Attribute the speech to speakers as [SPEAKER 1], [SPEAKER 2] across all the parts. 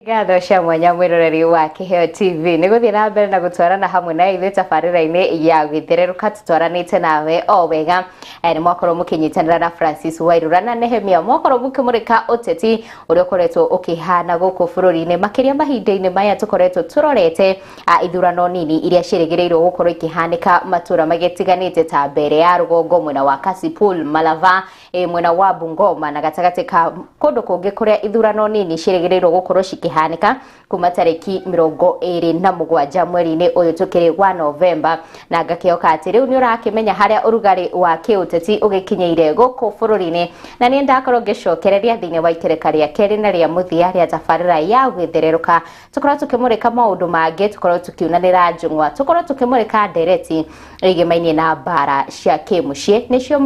[SPEAKER 1] Ngatho cia mwanya mwiroreri wa Kiheo TV nĩ gũthiĩ na mbere na gũtwarana hamwe na ithuĩ tabarĩra-inĩ ya Gĩthererũka. Tũtwaranĩte nawe o wega. Nĩ mwakorwo mũkĩnyitanĩra na Francis Wairura na Nehemia, mwakorwo mũkĩmũrĩka ũteti ũrĩa ũkoretwo ũkĩhana gũkũ bũrũri-inĩ, makĩria mahinda-inĩ maya tũkoretwo tũrorete ithurano nini iria ciĩrĩgĩrĩirwo gũkorwo ikĩhanĩka matũra magĩtiganĩte ta mbere ya rũgongo, mwena wa Kasipul, Malava, mwena wa Bungoma na gatagatĩ ka kũndũ kũngĩ kũrĩa ithurano nini ciĩrĩgĩrĩirwo gũkorwo cikĩhanĩka kuma tarĩki 27 mweri-inĩ ũyũ tũkĩrĩ wa Novemba. Na ngakĩoka atĩ rĩu nĩ ũrakĩmenya harĩa ũrugarĩ wa kĩũteti ũgĩkinyĩire gũkũ bũrũri-inĩ, na nĩ ndakorwo ngĩcokereria thĩinĩ wa ikereka rĩa kerĩ na rĩa mũthia rĩa tabarĩra ya Gwĩthererũka. Tũkorwo tũkĩmũrĩka maũndũ mangĩ, tũkorwo tũkiunanĩra njũng'wa, tũkorwo tũkĩmũrĩka ndereti ĩgĩmainie na mbara cia kĩmũciĩ, nĩcio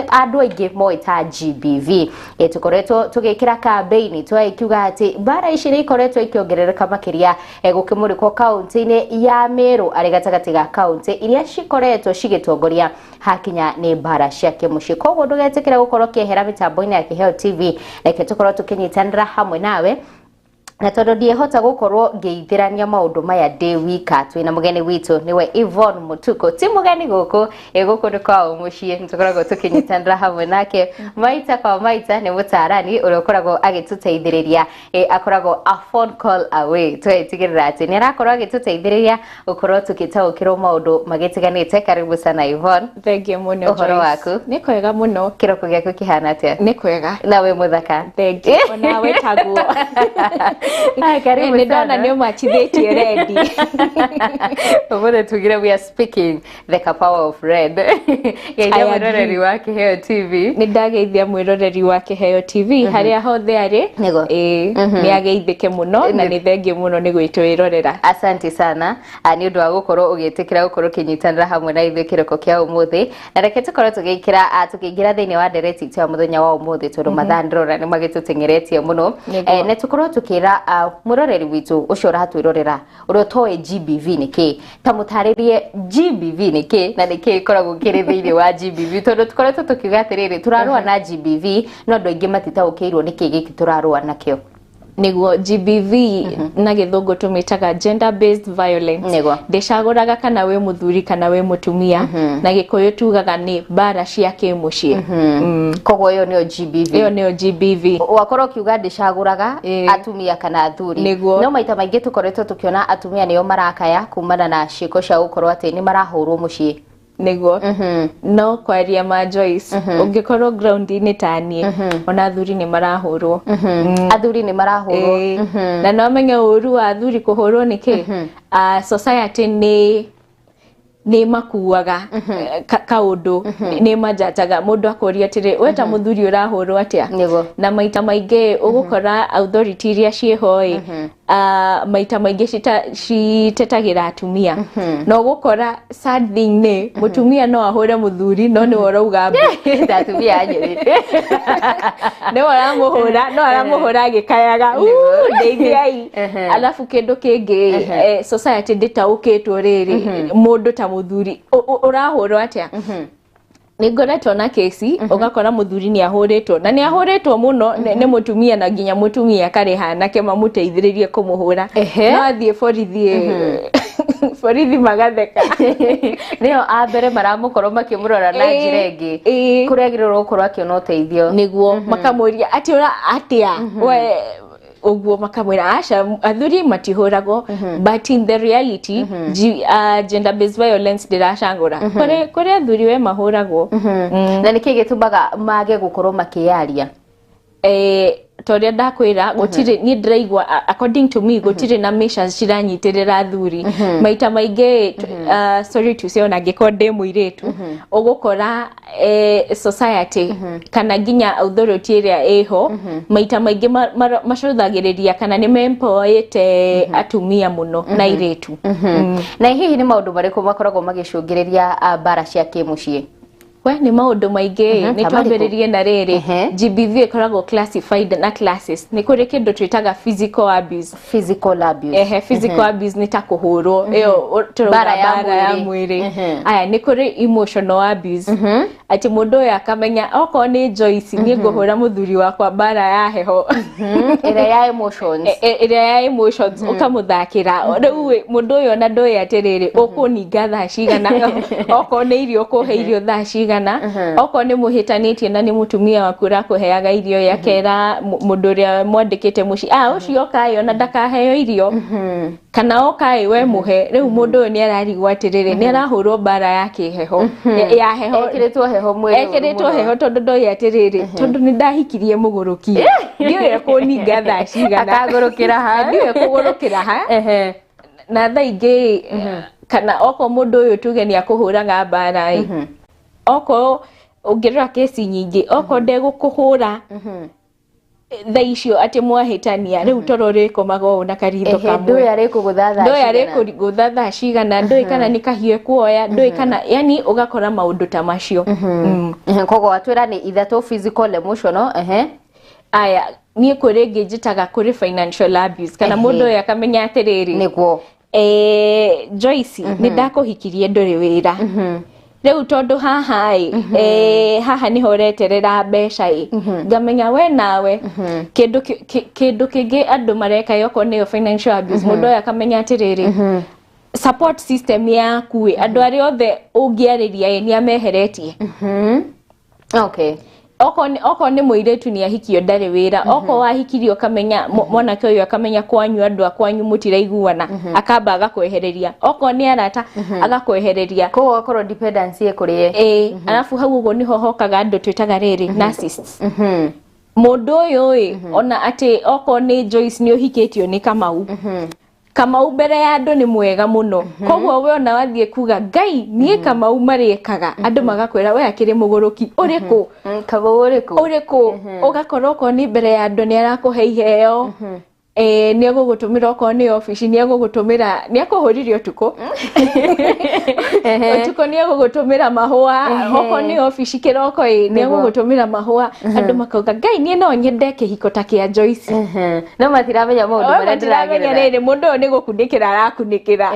[SPEAKER 1] andũ aingĩ moĩ ta GBV. Tũkoretwo tũgĩkĩra kambĩini twagĩkiuga atĩ mbara ici nĩ ikoretwo ikĩongerereka makĩria, gũkĩmũrĩkwo kaũntĩ-inĩ ya Meru arĩ gatagatĩ ga kaũntĩ iria cikoretwo cigĩtongoria hakinya nĩ mbara cia kĩmũciĩ. Koguo ndũgetĩkĩre gũkorwo ũkĩehera mĩtambo-inĩ ya Kĩheo TV, reke tũkorwo tũkĩnyitanĩra hamwe nawe. Na tondũ ndiĩhota gũkorwo ngĩithĩrania maũndũ maya ndĩ wika, twĩna mũgeni witũ, nĩwe Yvonne Mutuku. Ti mũgeni gũkũ, ĩ gũkũ nĩ kwao mũciĩ, nĩ tũkoragwo tũkĩnyitanĩra hamwe nake maita kwa maita. Nĩ mũtaarani ũrĩa ũkoragwo agĩtũteithĩrĩria, akoragwo a phone call away. Tũgĩtigĩrĩra atĩ nĩ arakorwo agĩtũteithĩrĩria gũkorwo tũgĩtaũkĩrwo maũndũ magĩtiganĩte. Karibu sana, Yvonne.
[SPEAKER 2] Thengiũ mũno.
[SPEAKER 1] Ũhoro
[SPEAKER 2] Joyce.
[SPEAKER 1] waku?
[SPEAKER 2] Nĩ kwega mũno.
[SPEAKER 1] Kĩroko gĩaku kĩhana atĩa?
[SPEAKER 2] Nĩ kwega.
[SPEAKER 1] Na wĩ mũthaka.
[SPEAKER 2] Thengiũ, onawe taguo.
[SPEAKER 1] Haya, karibu
[SPEAKER 2] Nĩ ndona
[SPEAKER 1] sana.
[SPEAKER 2] nĩ ũmachithĩtie red.
[SPEAKER 1] Ũmũthĩ tugire we are speaking the power of red. Geithia
[SPEAKER 2] I agree.
[SPEAKER 1] mwĩroreri wa Kĩheo TV.
[SPEAKER 2] Nĩ ndageithia mwĩroreri wa Kĩheo TV harĩa hothe arĩ.
[SPEAKER 1] Nĩguo.
[SPEAKER 2] Ĩĩ, nĩ ageithĩke mũno na nĩ thengiũ mũno nĩ gwĩtwĩrorera.
[SPEAKER 1] Asante sana nĩ ũndũ wa gũkorwo ũgĩtĩkĩra gũkorwo ũkĩnyitanĩra hamwe na ithuĩ kĩroko kĩa ũmũthĩ. Na reke tũkorwo tũgĩkĩra tũkĩingĩra thĩinĩ wa ndereti itũ ya mũthenya wa ũmũthĩ, tondũ mathaa ndĩrona nĩ magĩtũteng'eretie mũno.
[SPEAKER 2] Nĩguo.
[SPEAKER 1] Na tũkorwo tũkĩra mwĩroreri witũ ũcio ũratwĩrorera ũrĩa ũtoĩ GBV nĩ kĩ, ta mũtarĩrie GBV nĩ kĩ na nĩ kĩ ĩkoragwo kĩrĩ thĩinĩ wa GBV, tondũ tũkoretwo tũkiuga atĩrĩrĩ, tũrarũa na GBV, no andũ aingĩ matitaũkĩirwo nĩ kĩ gĩkĩ tũrarũa nakĩo.
[SPEAKER 2] Nĩguo, GBV na gĩthũngũ tũmĩtaga gender based violence. Ndĩcagũraga kana wĩ mũthuri kana wĩ mũtumia. Na gĩkũyũ tugaga nĩ mbara cia kĩmũciĩ.
[SPEAKER 1] Koguo ĩyo nĩyo GBV.
[SPEAKER 2] Ĩyo nĩyo GBV.
[SPEAKER 1] Wakorwo ũkiuga ndĩcagũraga atumia kana athuri.
[SPEAKER 2] Nĩguo.
[SPEAKER 1] No maita maingĩ tũkoretwo tũkĩona atumia nĩo marakaya kumana na ciĩko cia gũkorwo atĩ nĩ marahũrwo mũciĩ.
[SPEAKER 2] Nĩguo, no kwaria ma, Joyce, ũngĩkorwo ground-inĩ ta niĩ, ona athuri nĩ marahũrwo.
[SPEAKER 1] Athuri nĩ marahũrwo?
[SPEAKER 2] Ĩĩ. Na no menye ũru wa athuri kũhũrwo nĩ kĩ? Society nĩ makuaga kaũndũ, nĩ manjanjaga mũndũ akũria atĩrĩ, we ta mũthuri ũrahũrwo atĩa? Na maita maingĩ ũgũkora authority iria ciĩho ĩ, maita maingĩ citetagĩra atumia, na ũgũkora sad thing nĩ mũtumia no ahũre mũthuri, no nĩwe ũrauga mbu.
[SPEAKER 1] Ta atumia a Nyĩrĩ.
[SPEAKER 2] Nĩwe ũramũhũra, no aramũhũra agĩkayaga, "Uu, ndeithiai." Alafu kĩndũ kĩngĩ, society ndĩtaũkĩtwo rĩrĩ, mũndũ ta mũthuri ũrahũrwo atĩa? Nĩ ngoretwo na kesi ũgakora mũthuri nĩ ahũrĩtwo, na nĩ ahũrĩtwo mũno nĩ mũtumia, na nginya mũtumia akarĩha anake mamũteithĩrĩrie kũmũhũra. No athiĩ borithi, borithi magatheka.
[SPEAKER 1] Nĩo a mbere maramũkorwo makĩmũrora na njĩra ĩngĩ, kũrĩa agĩrĩirwo gũkorwo akĩona ũteithio.
[SPEAKER 2] Nĩguo, makamũria atĩ ũra atĩa we ũguo, makamwĩra aca, athuri matihũragwo. But in the reality, gender based violence ndĩracagũra, kũrĩ athuri we mahũragwo.
[SPEAKER 1] Na nĩkĩ gĩtũmaga mage gũkorwo makĩyaria?
[SPEAKER 2] Ta ũrĩa ndakwĩra, gũtirĩ, niĩ ndĩraigua, according to me, gũtirĩ na measures ciranyitĩrĩra athuri maita maingĩ. Sorry to say, ona angĩkorwo ndĩ mũirĩtu, ũgũkora society kana nginya authority ĩrĩa ĩho maita maingĩ macũthagĩrĩria kana nĩ mempoete atumia mũno na airĩtu.
[SPEAKER 1] Na hihi nĩ maũndũ marĩkũ makoragwo magĩcũngĩrĩria mbara cia kĩmũciĩ?
[SPEAKER 2] We, nĩ maũndũ maingĩ. Nĩ
[SPEAKER 1] Ta marĩkũ?
[SPEAKER 2] Twambĩrĩrie na rĩrĩ, GBV ĩkoragwo classified na classes. Nĩ kũrĩ kĩndũ twĩtaga physical abuse.
[SPEAKER 1] Physical abuse.
[SPEAKER 2] Ehe, physical abuse nĩ ta kũhũrwo, ĩyo tũrauga
[SPEAKER 1] Mbara ya
[SPEAKER 2] mbara ya
[SPEAKER 1] mwĩrĩ.
[SPEAKER 2] mwĩrĩ. Aya, nĩ kũrĩ emotional abuse. Atĩ mũndũ ũyũ akamenya okorwo nĩ Joyce, niĩ ngũhũra mũthuri wakwa mbara ya heho.
[SPEAKER 1] Ĩrĩa ya emotions.
[SPEAKER 2] Ĩrĩa ya emotions, ũkamũthakĩra. Rĩu ĩ, mũndũ ũyũ ona ndũĩ atĩrĩrĩ, ũkũninga thaa cigana, okorwo nĩ irio ũkũhe irio thaa cigana, okorwo nĩ mũhĩtanĩtie na nĩ mũtumia waku ũrakũheaga irio, ĩ, akera mũndũ ũrĩa mwandĩkĩte mũciĩ, ah, ũcio okaĩ ona ndakaheo irio, kana okaĩ we mũhe. Rĩu mũndũ ũyũ nĩ ararigwo atĩrĩrĩ, nĩ arahũrwo mbara ya kĩheho, ya heho.
[SPEAKER 1] Ekĩrĩtwo heho mwĩrĩ ũru
[SPEAKER 2] Ekĩrĩtwo
[SPEAKER 1] mũno.
[SPEAKER 2] heho, tondũ ndoĩ atĩrĩrĩ, tondũ nĩ ndahikirie mũgũrũki, ndiũĩ ekũninga thaa cigana.
[SPEAKER 1] Akagũrũkĩra ha.
[SPEAKER 2] Ndiũĩ kũgũrũkĩra ha. Na thaa ingĩ, kana okorwo mũndũ ũyũ tuge nĩ akũhũraga mbara ĩ, okorwo ũngĩrora kesi nyingĩ, okorwo ndegũkũhũra thaa icio atĩ mwahĩtania, rĩu toro rĩkomaga ũũ na karitho kamwe.
[SPEAKER 1] Ndũĩ arĩkũgũtha thaa
[SPEAKER 2] Ndũĩ
[SPEAKER 1] cigana.
[SPEAKER 2] Arĩkũgũtha thaa cigana, ndũĩ kana nĩ kahiũ ekuoya, ndũĩ kana, yani ũgakora maũndũ ta macio.
[SPEAKER 1] Koguo watwĩra nĩ ithatũ: physical, emotional, ehe.
[SPEAKER 2] Aya, niĩ kũrĩ ĩngĩ njĩtaga kũrĩ financial abuse, kana mũndũ ũyũ akamenya atĩrĩrĩ, Joyce, nĩ ndakũhikirie ndũrĩ wĩra. Rĩu tondũ haha ĩ, haha nĩho ũreterera mbeca ĩ, ngamenya we nawe kĩndũ kĩndũ kĩngĩ andũ mareka ĩ, okorwo nĩyo financial abuse, mũndũ ũyũ akamenya atĩrĩrĩ, support system yaku ĩ, andũ arĩa othe ũngĩarĩria ĩ, nĩ ameheretie. Okorwo nĩ mũirĩtu nĩ ahikio ndarĩ wĩra, okorwo wahikirio ũkamenya mwanake ũyũ akamenya kwanyu, andũ a kwanyu mũtiraiguana, akamba agakwehereria, okorwo nĩ arata agakwehereria.
[SPEAKER 1] Koguo akorwo dependency ĩ kũrĩ ye.
[SPEAKER 2] Ĩ, arabu hau ũguo nĩho hokaga andũ twĩtaga rĩrĩ narcissists. Mũndũ ũyũ ĩ, ona atĩ okorwo nĩ Joyce nĩ ũhikĩtio nĩ Kamau, Kamau mbere ya andũ nĩ mwega mũno, koguo we ona wathiĩ kuga, "Ngai, niĩ Kamau marĩkaga," andũ magakwĩra, "We akĩrĩ mũgũrũki ũrĩkũ?"
[SPEAKER 1] Kamau ũrĩkũ?
[SPEAKER 2] Ũrĩkũ? Ũgakora okorwo nĩ mbere ya andũ nĩ arakũhe iheo, nĩ egũgũtũmĩra, okorwo nĩ obici nĩ egũgũtũmĩra, nĩ akũhũrire ũtukũ ũtukũ, nĩ egũgũtũmĩra mahũa, okorwo nĩ obici kĩroko ĩ, nĩ egũgũtũmĩra mahũa, andũ makauga, "Ngai, niĩ no nyende kĩhiko ta kĩa Joyce."
[SPEAKER 1] No matiramenya maũndũ
[SPEAKER 2] O
[SPEAKER 1] marĩa
[SPEAKER 2] matiramenya
[SPEAKER 1] ndĩragerera.
[SPEAKER 2] rĩrĩ, mũndũ ũyũ nĩ gũkunĩkĩra arakunĩkĩra.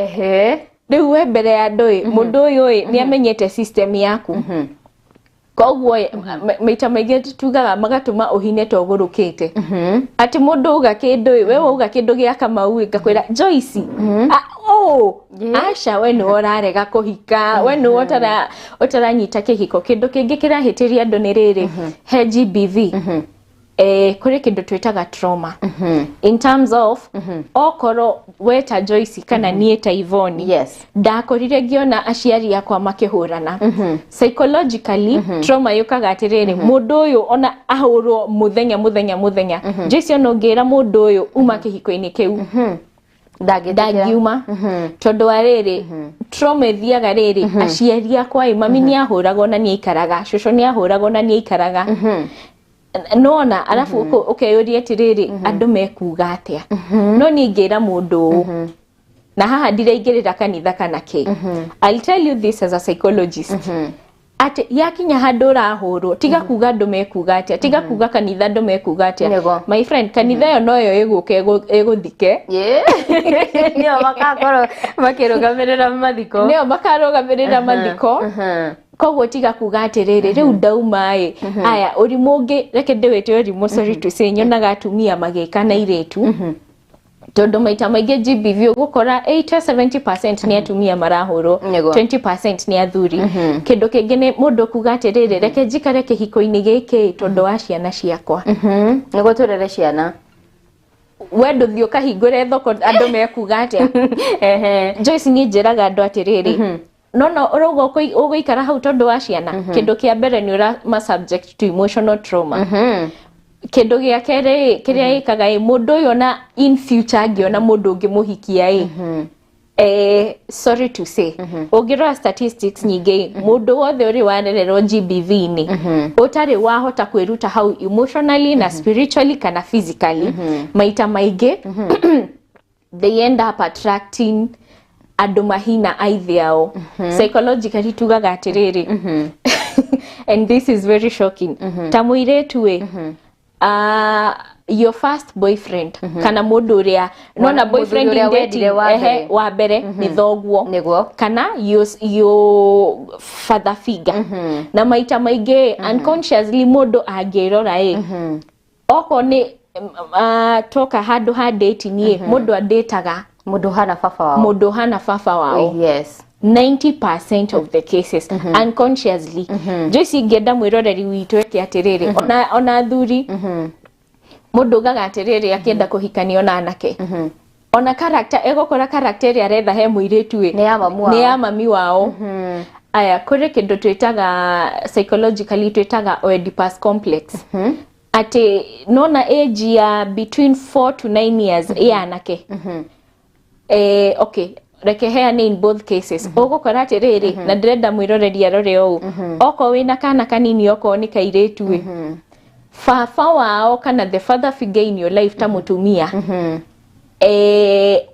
[SPEAKER 2] Rĩu we mbere ya andũ ĩ, mũndũ ũyũ ĩ, nĩ amenyete system yaku, koguo ĩ, maita maingĩ tugaga magatũma ũhine to ũgũrũkĩte, atĩ mũndũ uga kĩndũ ĩ, we wauga kĩndũ gĩa Kamau ĩ, ngakwĩra, "Joyce, ũ aca, we nĩwe ũrarega kũhika, we nĩwe ũtaranyita kĩhiko." Kĩndũ kĩngĩ kĩrahĩtĩria andũ nĩ rĩrĩ, he GBV, kũrĩ kĩndũ twĩtaga trauma, in terms of okorwo we ta Joyce kana niĩ ta Yvonne, ndakorire ngĩona aciari akwa makĩhũrana, psychologically trauma yũkaga atĩrĩrĩ, mũndũ ũyũ ona ahũrwo mũthenya mũthenya mũthenya, Joyce, ona ũngĩra mũndũ ũyũ uma kĩhiko-inĩ kĩu,
[SPEAKER 1] Ndangĩtĩkĩra.
[SPEAKER 2] Ndangiuma, tondũ wa rĩrĩ, trauma ĩthiaga rĩrĩ, aciari akwa ĩ, mami nĩ ahũragwo na nĩ aikaraga, cũcũ nĩ ahũragwo na nĩ aikaraga, nona arabu ũkeyũria atĩrĩrĩ, andũ mekuga atĩa? No niĩ ingĩra mũndũ ũũ, na haha ndiraingĩrĩra kanitha kana kĩ, I'll tell you this as a psychologist, atĩ yakinya handũ ũrahũrwo, tiga kuga andũ mekuga atĩa, tiga kuga kanitha andũ mekuga atĩa. My friend, kanitha ĩyo noyo ĩgũka ĩgũthike.
[SPEAKER 1] Nĩo makakorwo makĩrũgamĩrĩra mathiko.
[SPEAKER 2] Nĩo makarũgamĩrĩra mathiko. Koguo tiga kuga atĩrĩrĩ, rĩu ndauma ĩ. Aya, ũrimũ ũngĩ, reke ndĩwĩte ũrimũ, sorry to say, nyonaga atumia magĩka na airĩtu, tondũ maita maingĩ GBV ũgũkora 80 70% nĩ atumia marahũrwo, 20% nĩ athuri. Kĩndũ kĩngĩ nĩ mũndũ kuga atĩrĩrĩ, "Reke njikare kĩhiko-inĩ gĩkĩ tondũ wa ciana ciakwa."
[SPEAKER 1] Nĩguo tũrere ciana.
[SPEAKER 2] We ndũthiĩ ũkahingũre thoko andũ mekuga atĩa. Joyce, niĩ njĩraga andũ atĩrĩrĩ, no no ũrauga ũgũikara hau tondũ wa ciana, kĩndũ kĩa mbere nĩ ũra subject to emotional trauma. Kĩndũ gĩa kerĩ kĩrĩa ĩkaga ĩ, mũndũ ũyũ ona in future angĩona mũndũ ũngĩ mũhikia ĩ, sorry to say, ũngĩrora statistics nyingĩ, mũndũ wothe ũrĩ warererwo GBV-inĩ ũtarĩ wahota kwĩruta hau emotionally na spiritually kana physically, maita maingĩ they end up attracting andũ mahina aithe ao. Psychologically tugaga atĩrĩrĩ, and this is very shocking, ta mũirĩtu ĩ, Your first boyfriend kana mũndũ ũrĩa nona
[SPEAKER 1] Mũthuri
[SPEAKER 2] boyfriend
[SPEAKER 1] ũrĩa
[SPEAKER 2] in dating,
[SPEAKER 1] wendire wa
[SPEAKER 2] ehe,
[SPEAKER 1] mbere.
[SPEAKER 2] wa mbere nĩ thoguo kana your father figure. Na maita maingĩ unconsciously mũndũ angĩrora ĩ, okorwo nĩ toka handũ ha dating ĩ, mũndũ andĩtaga
[SPEAKER 1] Mũndũ hana baba wao.
[SPEAKER 2] Mũndũ hana baba wao. 90% of the cases unconsciously. Joyce, ingĩenda mwĩroreri witũ eke atĩrĩrĩ, ona athuri, mũndũ ugaga atĩrĩrĩ, akĩenda kũhikania ona anake, ona character egũkora, character ĩrĩa aretha he mũirĩtu ĩ
[SPEAKER 1] Nĩ ya mamu wao.
[SPEAKER 2] Nĩ ya mami wao. Aya, kũrĩ kĩndũ twĩtaga psychologically, twĩtaga Oedipus complex, atĩ nona age ya between 4 to 9 years ya anake, okay, reke heane in both cases, ũgũkora atĩrĩrĩ, na ndĩrenda mwĩroreri arore ũũ, okorwo wĩna kana kanini, okorwo nĩ kairĩtu ĩ, baba wao kana the father figure in your life ta mũtumia,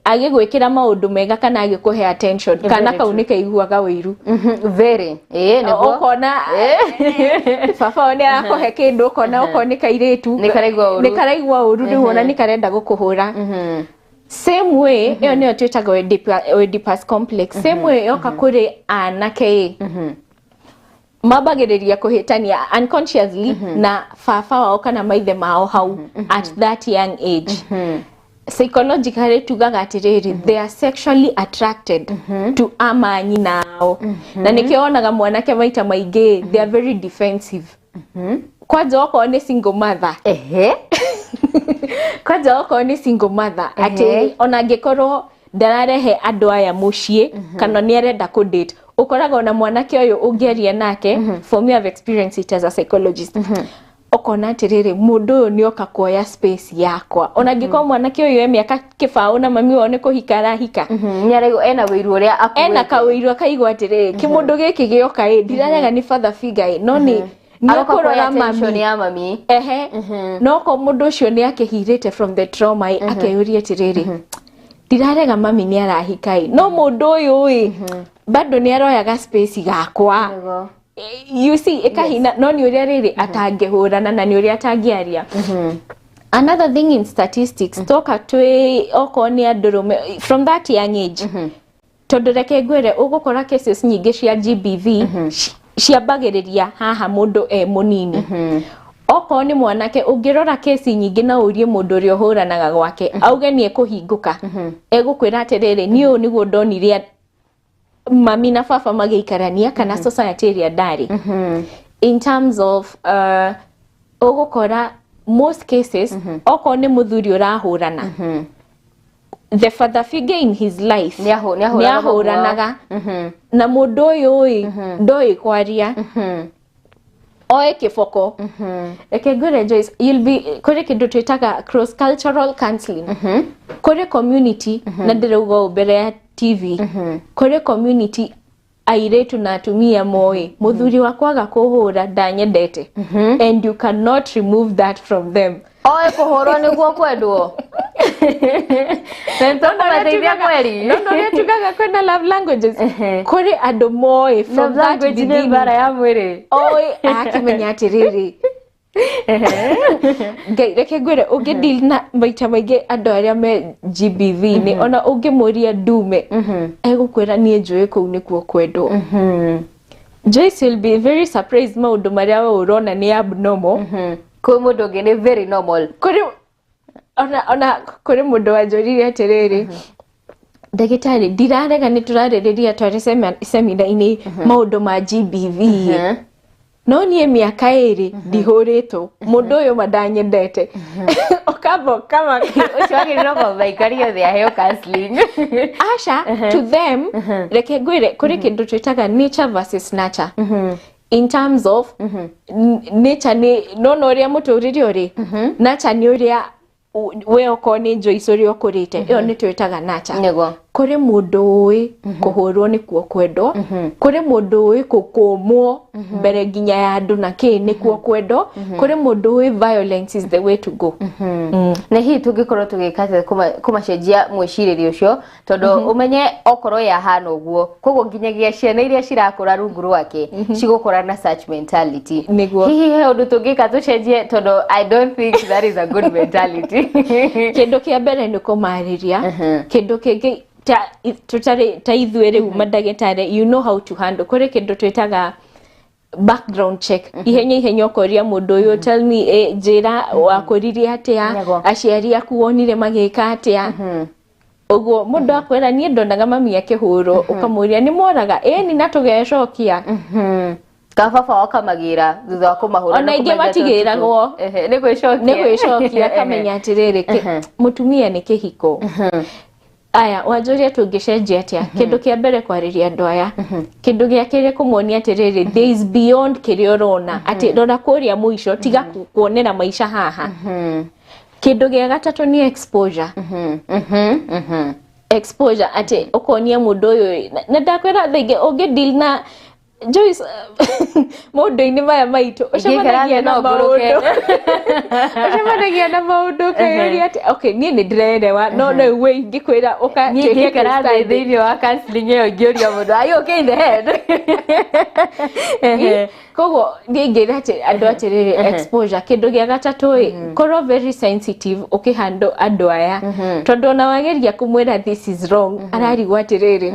[SPEAKER 2] agĩgwĩkĩra maũndũ mega kana agĩkũhe attention, kana
[SPEAKER 1] Very
[SPEAKER 2] kau nĩ kaiguaga ũiru.
[SPEAKER 1] Very, ĩĩ, nĩguo.
[SPEAKER 2] Ũkona baba wao nĩ arakũhe kĩndũ, ũkona okorwo nĩ kairĩtu
[SPEAKER 1] Nĩ karaigua ũru.
[SPEAKER 2] Nĩ karaigua ũru rĩu, ona nĩ karenda gũkũhũra. Same way, ĩyo nĩyo twĩtaga Oedipus complex. Same way, yoka kũrĩ anake ĩ, mambagĩrĩria kũhĩtania unconsciously na baba wao kana maithe mao hau at that young age. Psychologically tugaga atĩrĩrĩ, they are sexually attracted to ama nyina ao, na nĩkĩo wonaga mwanake maita maingĩ they are very defensive, kwanja okorwo nĩ single mother. Kwanja okorwo nĩ single mother, atĩ ona angĩkorwo ndararehe andũ aya mũciĩ kana nĩ arenda kũ date, ũkoraga ona mwanake ũyũ ũngĩaria nake, for me, I've experienced it as a psychologist, ũkona atĩrĩrĩ, mũndũ ũyũ nĩ oka kuoya space yakwa, ona angĩkorwo mwanake ũyũ e mĩaka 20 na mami wao nĩ kũhika arahika.
[SPEAKER 1] Nĩ araigua ena wĩiru ũrĩa akuĩte.
[SPEAKER 2] Ena kawĩiru, akaigua atĩrĩrĩ, kĩmũndũ gĩkĩ gĩoka ĩ, ndirarega nĩ father figure ĩ, no nĩ
[SPEAKER 1] Aroka kuoya
[SPEAKER 2] ũkũrora
[SPEAKER 1] attention
[SPEAKER 2] mami
[SPEAKER 1] ya mami.
[SPEAKER 2] Ehe, no ko mũndũ ũcio nĩ akĩhirĩte from the trauma ĩ, akeyũria atĩrĩrĩ, ndirarega mami nĩ arahika ĩ, no mũndũ ũyũ ĩ bado nĩ aroyaga space gakwa. You see, ĩkahina, no nĩ ũrĩa rĩrĩ atangĩhũrana na nĩ ũrĩa atangĩaria. Another thing in statistics, toka twĩ okorwo nĩ andũrũme from that young age, tondũ reke ngwĩre, ũgũkora cases nyingĩ cia GBV ciambagĩrĩria haha mũndũ e mũnini. Okorwo nĩ mwanake, ũngĩrora kesi nyingĩ na ũrie mũndũ ũrĩa ũhũranaga gwake auge nĩ ekũhingũka, egũkwĩra atĩrĩrĩ, niĩ ũũ nĩguo ndonire mami na baba magĩikarania kana society ĩrĩa ndarĩ. In terms of ũgũkora most cases, okorwo nĩ mũthuri ũrahũrana, the father figure in his life
[SPEAKER 1] Nĩ ahũraga.
[SPEAKER 2] Nĩ ahũranaga na mũndũ ũyũ ĩ ndoĩ kwaria, oe kĩboko. Reke ngwĩre, Joyce, you'll be kũrĩ kĩndũ twĩtaga cross cultural counseling kũrĩ community, na ndĩrauga ũũ mbere ya TV, kũrĩ community airĩtu na atumia moĩ mũthuri wakwa aga kũhũra ndanyendete, and you cannot remove that from them.
[SPEAKER 1] Oe kũhũrwo nĩguo kwendwo na nĩtũkũmateithia kweri.
[SPEAKER 2] No ũrĩa tugaga kwĩna love languages, kũrĩ andũ moĩ from
[SPEAKER 1] Love
[SPEAKER 2] that
[SPEAKER 1] language nĩ
[SPEAKER 2] beginning
[SPEAKER 1] mbara ya mwĩrĩ.
[SPEAKER 2] Oĩ akĩmenya atĩrĩrĩ, Ngai, reke ngwĩre, ũngĩ deal na maita maingĩ andũ arĩa me GBV nĩ ona ũngĩmũria ndume, egũkwĩra niĩ njũĩ kũu nĩkuo kwendwo. Joyce will be very surprised, maũndũ marĩa we ũrona nĩ abnormal
[SPEAKER 1] Kwĩ mũndũ ũngĩ nĩ very normal.
[SPEAKER 2] Kũrĩ ona kũrĩ mũndũ wanjũririe atĩrĩrĩ, ndagĩtarĩ, ndirarega nĩ tũrarĩrĩria twarĩ seminar-inĩ maũndũ ma GBV, no niĩ mĩaka 2 ndihũrĩtwo, mũndũ ũyũ ma ndanyendete, ũkamba ũkamaka.
[SPEAKER 1] Ũcio agĩrĩirwo kwamba aikario thĩ aheo counseling.
[SPEAKER 2] Aca, to them, reke ngwĩre, kũrĩ kĩndũ twĩtaga nature versus nurture. In terms of nature nĩ nona ũrĩa mũtũrĩre ũrĩ, nurture nĩ ũrĩa we okorwo nĩ Joyce ũrĩa ũkũrĩte, ĩyo nĩ twĩtaga nurture. Kũrĩ mũndũ ũĩ kũhũrwo nĩkuo kwendwo, kũrĩ mũndũ ũĩ kũkũmwo mbere nginya ya andũ na kĩ nĩkuo kwendwo, kũrĩ mũndũ ũĩ violence is the way to go.
[SPEAKER 1] Na hihi tũngĩkorwo tũgĩka atĩa kũmacenjia mwĩcirĩrie ũcio, tondũ ũmenye okorwo yahana ũguo, koguo nginyagia ciana iria cirakũra rungu rwake cigũkũra na such mentality?
[SPEAKER 2] Nĩguo.
[SPEAKER 1] Hihi he ũndũ tũngĩka tũcenjie, tondũ I don't think that is a good mentality?
[SPEAKER 2] Kĩndũ kĩa mbere nĩ kũmarĩria. Kĩndũ kĩngĩ, ta tũtarĩ ta ithuĩ rĩu mandagĩtarĩ, you know how to handle. Kũrĩ kĩndũ twĩtaga background check, ihenya ihenya ũkoria mũndũ ũyũ, "Tell me, njĩra wakũririe atĩa?" "Aciari aku wonire magĩka atĩa?" Ũguo mũndũ akwĩra, "Niĩ ndonaga mami akĩhũrwo." Ũkamũria, "Nĩ moraga?" "Ĩni, na tũgecokia."
[SPEAKER 1] Kababa wakamagĩra thutha wa kũmahũra.
[SPEAKER 2] Ona
[SPEAKER 1] Na
[SPEAKER 2] aingĩ
[SPEAKER 1] kũmaingata
[SPEAKER 2] matigĩragwo.
[SPEAKER 1] ũtukũ. Ehe, nĩ gwĩcokia.
[SPEAKER 2] Nĩ gwĩcokia, akamenya atĩrĩrĩ, mũtumia nĩ kĩhiko. Aya wanjũria tũngĩcenjia atĩa? Kĩndũ kĩa mbere, kwarĩria andũ aya. Kĩndũ gĩa kerĩ, kũmonia atĩrĩrĩ, there is beyond kĩrĩa ũrona, atĩ rora kũrĩa mũico, tiga kuonera maica haha. Kĩndũ gĩa gatatũ nĩ exposure. Exposure, atĩ ũkonia mũndũ ũyũ na ndakwĩra thaa ingĩ ũngĩ deal na Joyce maũndũ-inĩ maya maitũ, ũcemanagia na
[SPEAKER 1] no ngũrũke.
[SPEAKER 2] maũndũ, ũcemanagia na maũndũ ũkeyũria atĩ okay, niĩ nĩ ndĩrerewa, no no we ingĩkwĩra ũka
[SPEAKER 1] Niĩ
[SPEAKER 2] tuĩke
[SPEAKER 1] ingĩikara
[SPEAKER 2] case
[SPEAKER 1] thĩ
[SPEAKER 2] study.
[SPEAKER 1] Thĩinĩ wa counseling ĩyo ingĩũria mũndũ, "Are you okay in the head?" Ehe.
[SPEAKER 2] Koguo niĩ ingĩra atĩ andũ atĩrĩrĩ, exposure. Kĩndũ gĩa gatatũ ĩ, korwo very sensitive ũkĩhandle andũ aya, tondũ ona wageria kũmwĩra this is wrong, ararigwo atĩrĩrĩ,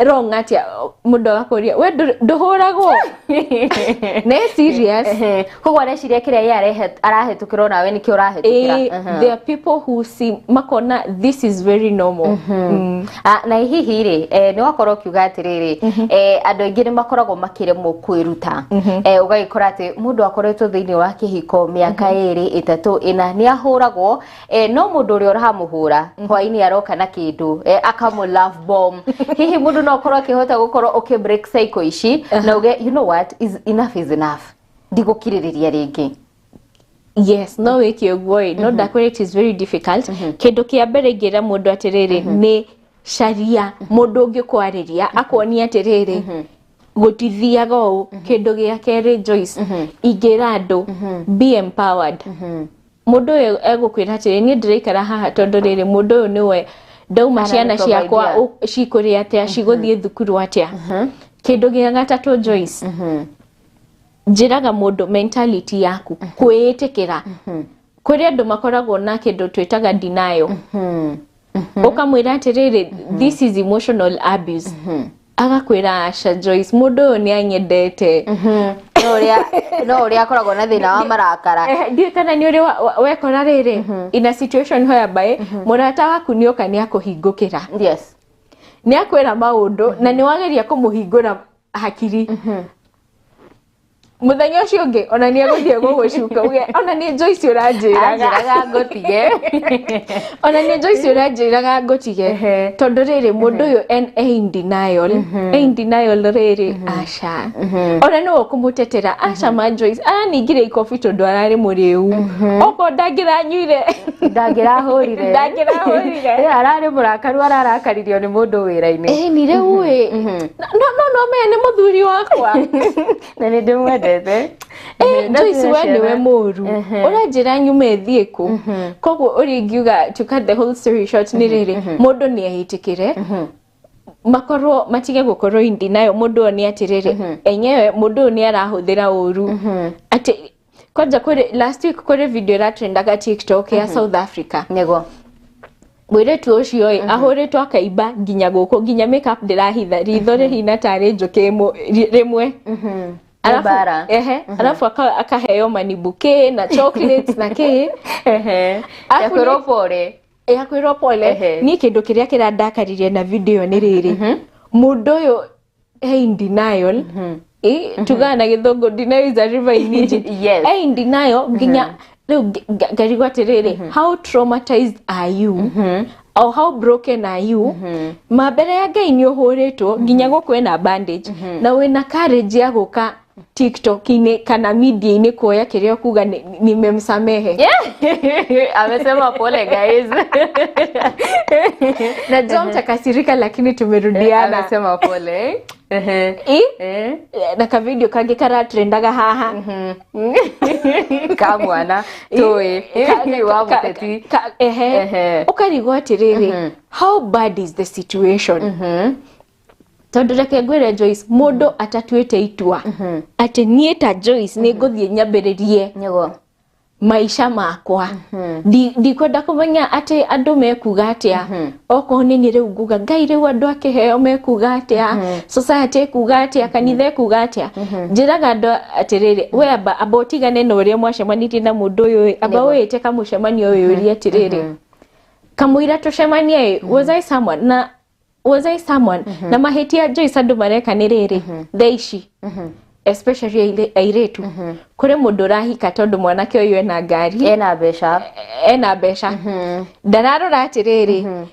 [SPEAKER 2] "Wrong atĩa?" Mũndũ agakũria, "We ndũhũragwo?" Nĩ serious.
[SPEAKER 1] Ehe. Koguo areciria kĩrĩa ye arahĩtũkĩra onawe nĩkĩo ũrahĩtũkĩra.
[SPEAKER 2] There are people who see, makona this is very normal.
[SPEAKER 1] Ah, na hihi rĩ, nĩ wakorwo ũkiuga atĩrĩrĩ, andũ aingĩ nĩ makoragwo makĩremwo kwĩruta. Ũgagĩkora atĩ mũndũ akoretwo thĩinĩ wa kĩhiko mĩaka 2, 3, 4, nĩ ahũragwo, no mũndũ ũrĩa ũramũhũra hwainĩ aroka na kĩndũ, akamũ love bomb. Hihi mũndũ no akorwo akĩhota gũkorwo ũkĩ break cycle ici na uge, "You know what, is enough is enough, ndigũkirĩrĩria rĩngĩ"?
[SPEAKER 2] Yes, no wĩke ũguo ĩ, no ndakwĩra it is very difficult. Kĩndũ kĩa mbere ingĩra mũndũ atĩrĩrĩ, nĩ caria mũndũ ũngĩkwarĩria, akuonia atĩrĩrĩ, gũtithiaga ũũ. Kĩndũ gĩa kerĩ, Joyce, ingĩra andũ, be empowered. Mũndũ ũyũ egũkwĩra atĩrĩ, "Niĩ ndĩraikara haha tondũ rĩrĩ, mũndũ ũyũ nĩwe ndauma ciana ciakwa
[SPEAKER 1] Arani-providea.
[SPEAKER 2] cikũrĩa atĩa, cigũthiĩ thukuru atĩa?" Kĩndũ gĩa gatatũ, Joyce, njĩraga mũndũ mentality yaku kwĩĩtĩkĩra. Kũrĩ andũ makoragwo na kĩndũ twĩtaga denial. Ũkamwĩra atĩrĩrĩ, "This is emotional abuse." Agakwĩra, "Aca Joyce, mũndũ ũyũ nĩ anyendete."
[SPEAKER 1] No ũrĩa akoragwo na thĩna wa marakara.
[SPEAKER 2] Ndiũĩ kana nĩ ũrĩ wekora rĩrĩ in a situation whereby mũrata waku nĩ oka nĩ akũhingũkĩra, nĩ akwĩra maũndũ na nĩ wageria kũmũhingũra hakiri, mũthenya ũcio ũngĩ ona nĩ egũthiĩ gũgũcuka uge, "Ona nĩ Joyce ũranjĩraga."
[SPEAKER 1] Anjĩraga ngũtige.
[SPEAKER 2] "Ona nĩ Joyce ũranjĩraga ngũtige." Tondũ rĩrĩ, mũndũ ũyũ e in denial, e in denial rĩrĩ, aca, ona nĩwe ũkũmũtetera, "Aca ma Joyce araningire ikobi tondũ ararĩ mũrĩu, okorwo ndangĩranyuire
[SPEAKER 1] Ndangĩrahũrire.
[SPEAKER 2] Ndangĩrahũrire."
[SPEAKER 1] Ararĩ mũrakaru, ararakaririo nĩ mũndũ wĩra-inĩ.
[SPEAKER 2] Ĩ ni rĩu ĩ, no no no me nĩ mũthuri wakwa.
[SPEAKER 1] Na nĩ ndĩmwendete.
[SPEAKER 2] Eh,
[SPEAKER 1] Na
[SPEAKER 2] Joyce,
[SPEAKER 1] twĩna
[SPEAKER 2] we nĩwe
[SPEAKER 1] ciana.
[SPEAKER 2] mũru, ũranjĩra nyume thiĩ kũ? Koguo ũrĩa ingiuga, to cut the whole story short, nĩ rĩrĩ, mũndũ nĩ ehĩtĩkĩre, makorwo matige gũkorwo in denial. Mũndũ ũyũ nĩ atĩrĩrĩ, enyewe mũndũ ũyũ nĩ arahũthĩra ũru. Atĩ kwanja kũrĩ last week kũrĩ video ĩratrendaga TikTok ya South Africa. Mũirĩtu ũcio ĩ ahũrĩtwo akaimba nginya gũkũ, nginya makeup ndĩrahitha, ritho rĩhina tarĩ njũkĩ rĩmwe.
[SPEAKER 1] Mbara.
[SPEAKER 2] Ehe, alafu akaheo money bouquet na chocolates na kĩ. Alafu
[SPEAKER 1] Yakwĩrwo pole.
[SPEAKER 2] Yakwĩrwo pole. Niĩ kĩndũ kĩrĩa kĩrandakaririe na video nĩ rĩrĩ, mũndũ ũyũ he in denial. Tugaga na gĩthũngũ, denial is a river in Egypt. He in denial nginya rĩu ngarigwo atĩrĩrĩ, how traumatized are you or how broken are you? Ma mbere ya Ngai nĩ ũhũrĩtwo nginya gũkũ ĩna bandage na wĩna courage ya gũka. TikTok-inĩ kana media-inĩ kuoya kĩrĩa ũkuga nimemsamehe.
[SPEAKER 1] Amesema pole guys.
[SPEAKER 2] Najua mtakasirika lakini tumerudiana.
[SPEAKER 1] Amesema pole.
[SPEAKER 2] Na kavideo kangĩ karatrendaga haha.
[SPEAKER 1] Ka mwana tũĩ wa mũteti.
[SPEAKER 2] Ehe. Ũkarigwo atĩrĩrĩ, how bad is the situation? Tondũ reke ngwĩre Joyce, mũndũ atatuĩte itua atĩ niĩ ta Joyce nĩ ngũthiĩ nyambĩrĩrie
[SPEAKER 1] nĩguo
[SPEAKER 2] maica makwa. Ndikwenda kũmenya atĩ andũ mekuga atĩa. Okorwo nĩ niĩ rĩu nguga Ngai rĩu andũ a kĩheo mekuga atĩa, society ĩkuga atĩa, kanitha ĩkuga atĩa. Njĩraga andũ atĩrĩrĩ, we amba ũtigane na ũrĩa mwacemanirie na mũndũ ũyũ, amba wĩĩte kamũcemanio ũyũ ũrie atĩrĩrĩ, kamũira tũcemanie ĩ, was I someone? Na was I someone? Na mahĩtia Joyce andũ mareka nĩ rĩrĩ thaa ici, especially airĩtu, kũrĩ mũndũ ũrahika tondũ mwanake ũyũ ena ngari,
[SPEAKER 1] ena mbeca,
[SPEAKER 2] ena mbeca, ndararora atĩrĩrĩ,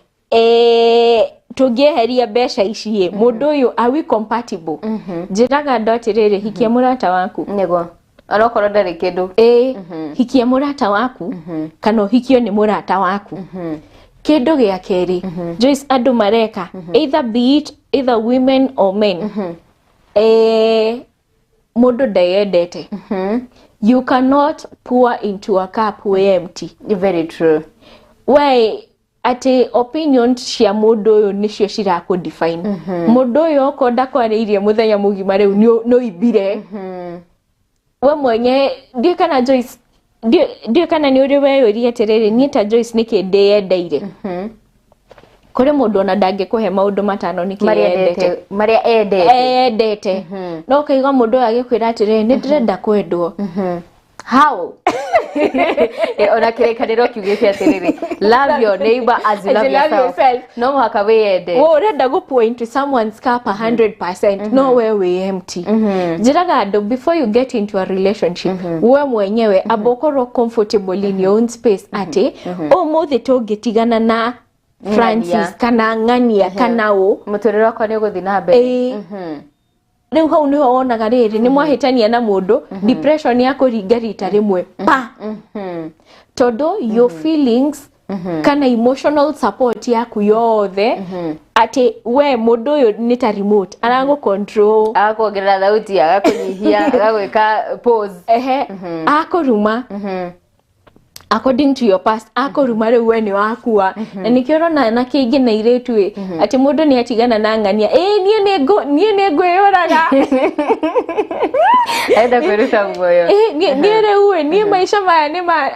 [SPEAKER 2] tũngĩeheria mbeca ici ĩ, mũndũ ũyũ are we compatible? Njĩraga andũ atĩrĩrĩ, hikia mũrata waku.
[SPEAKER 1] Nĩguo onokorwo ndarĩ kĩndũ.
[SPEAKER 2] Hikia mũrata waku kana ũhikio nĩ mũrata waku. Kĩndũ gĩa kerĩ Joyce andũ mareka, either be it either women or men, mũndũ ndeyendete. You cannot pour into a cup we empty.
[SPEAKER 1] Very true.
[SPEAKER 2] We atĩ opinion cia mũndũ ũyũ nĩcio cirakũ define. Mũndũ ũyũ okorwo ndakwarĩirie mũthenya mũgima rĩu nĩ ũimbire. We mwenye ndiũĩ kana Joyce, ndiũĩ kana nĩ ũrĩ weyũria atĩrĩrĩ, niĩ ta Joyce nĩkĩ ndĩyendeire? Kũrĩ mũndũ ona ndangĩkũhe maũndũ matano nĩkĩ yendete,
[SPEAKER 1] marĩa endete,
[SPEAKER 2] endete. No ũkaigua mũndũ ũyũ agĩkwĩra atĩrĩrĩ, nĩ ndĩrenda kwendwo.
[SPEAKER 1] How? Ona kĩrĩkanĩro kiugĩte atĩrĩrĩ, love your neighbor as you love yourself. No mũhaka wĩyende.
[SPEAKER 2] We ũrenda gũ pour into someone's cup 100%, no we wĩ empty. Njĩraga andũ, before you get into a relationship, we mwenyewe amba ũkorwo comfortable in your own space atĩ ũmũthĩ tũngĩtigana na Francis kana Ng'ania kana ũ,
[SPEAKER 1] mũtũrĩre wakwa nĩ ũgũthiĩ na mbere.
[SPEAKER 2] Rĩu hau nĩho wonaga rĩrĩ nĩ mwahĩtania na mũndũ, depression ya kũringa rita rĩmwe pa, tondũ your feelings kana emotional support yaku yothe atĩ we mũndũ ũyũ nĩ ta remote aragũ control,
[SPEAKER 1] agakuongerera thauti, agakũnyihia, agagwĩka pause,
[SPEAKER 2] ehe, akũruma according to your past, akũruma rĩu we nĩ wakua. Na nĩkĩo ũrona anake aingĩ na airĩtu ĩ, atĩ mũndũ nĩ atigana na ng'ania, ĩ niĩ nĩ ngwĩyũraga,
[SPEAKER 1] enda kwĩruta muoyo,
[SPEAKER 2] niĩ rĩu ĩ, niĩ maica maya nĩ ma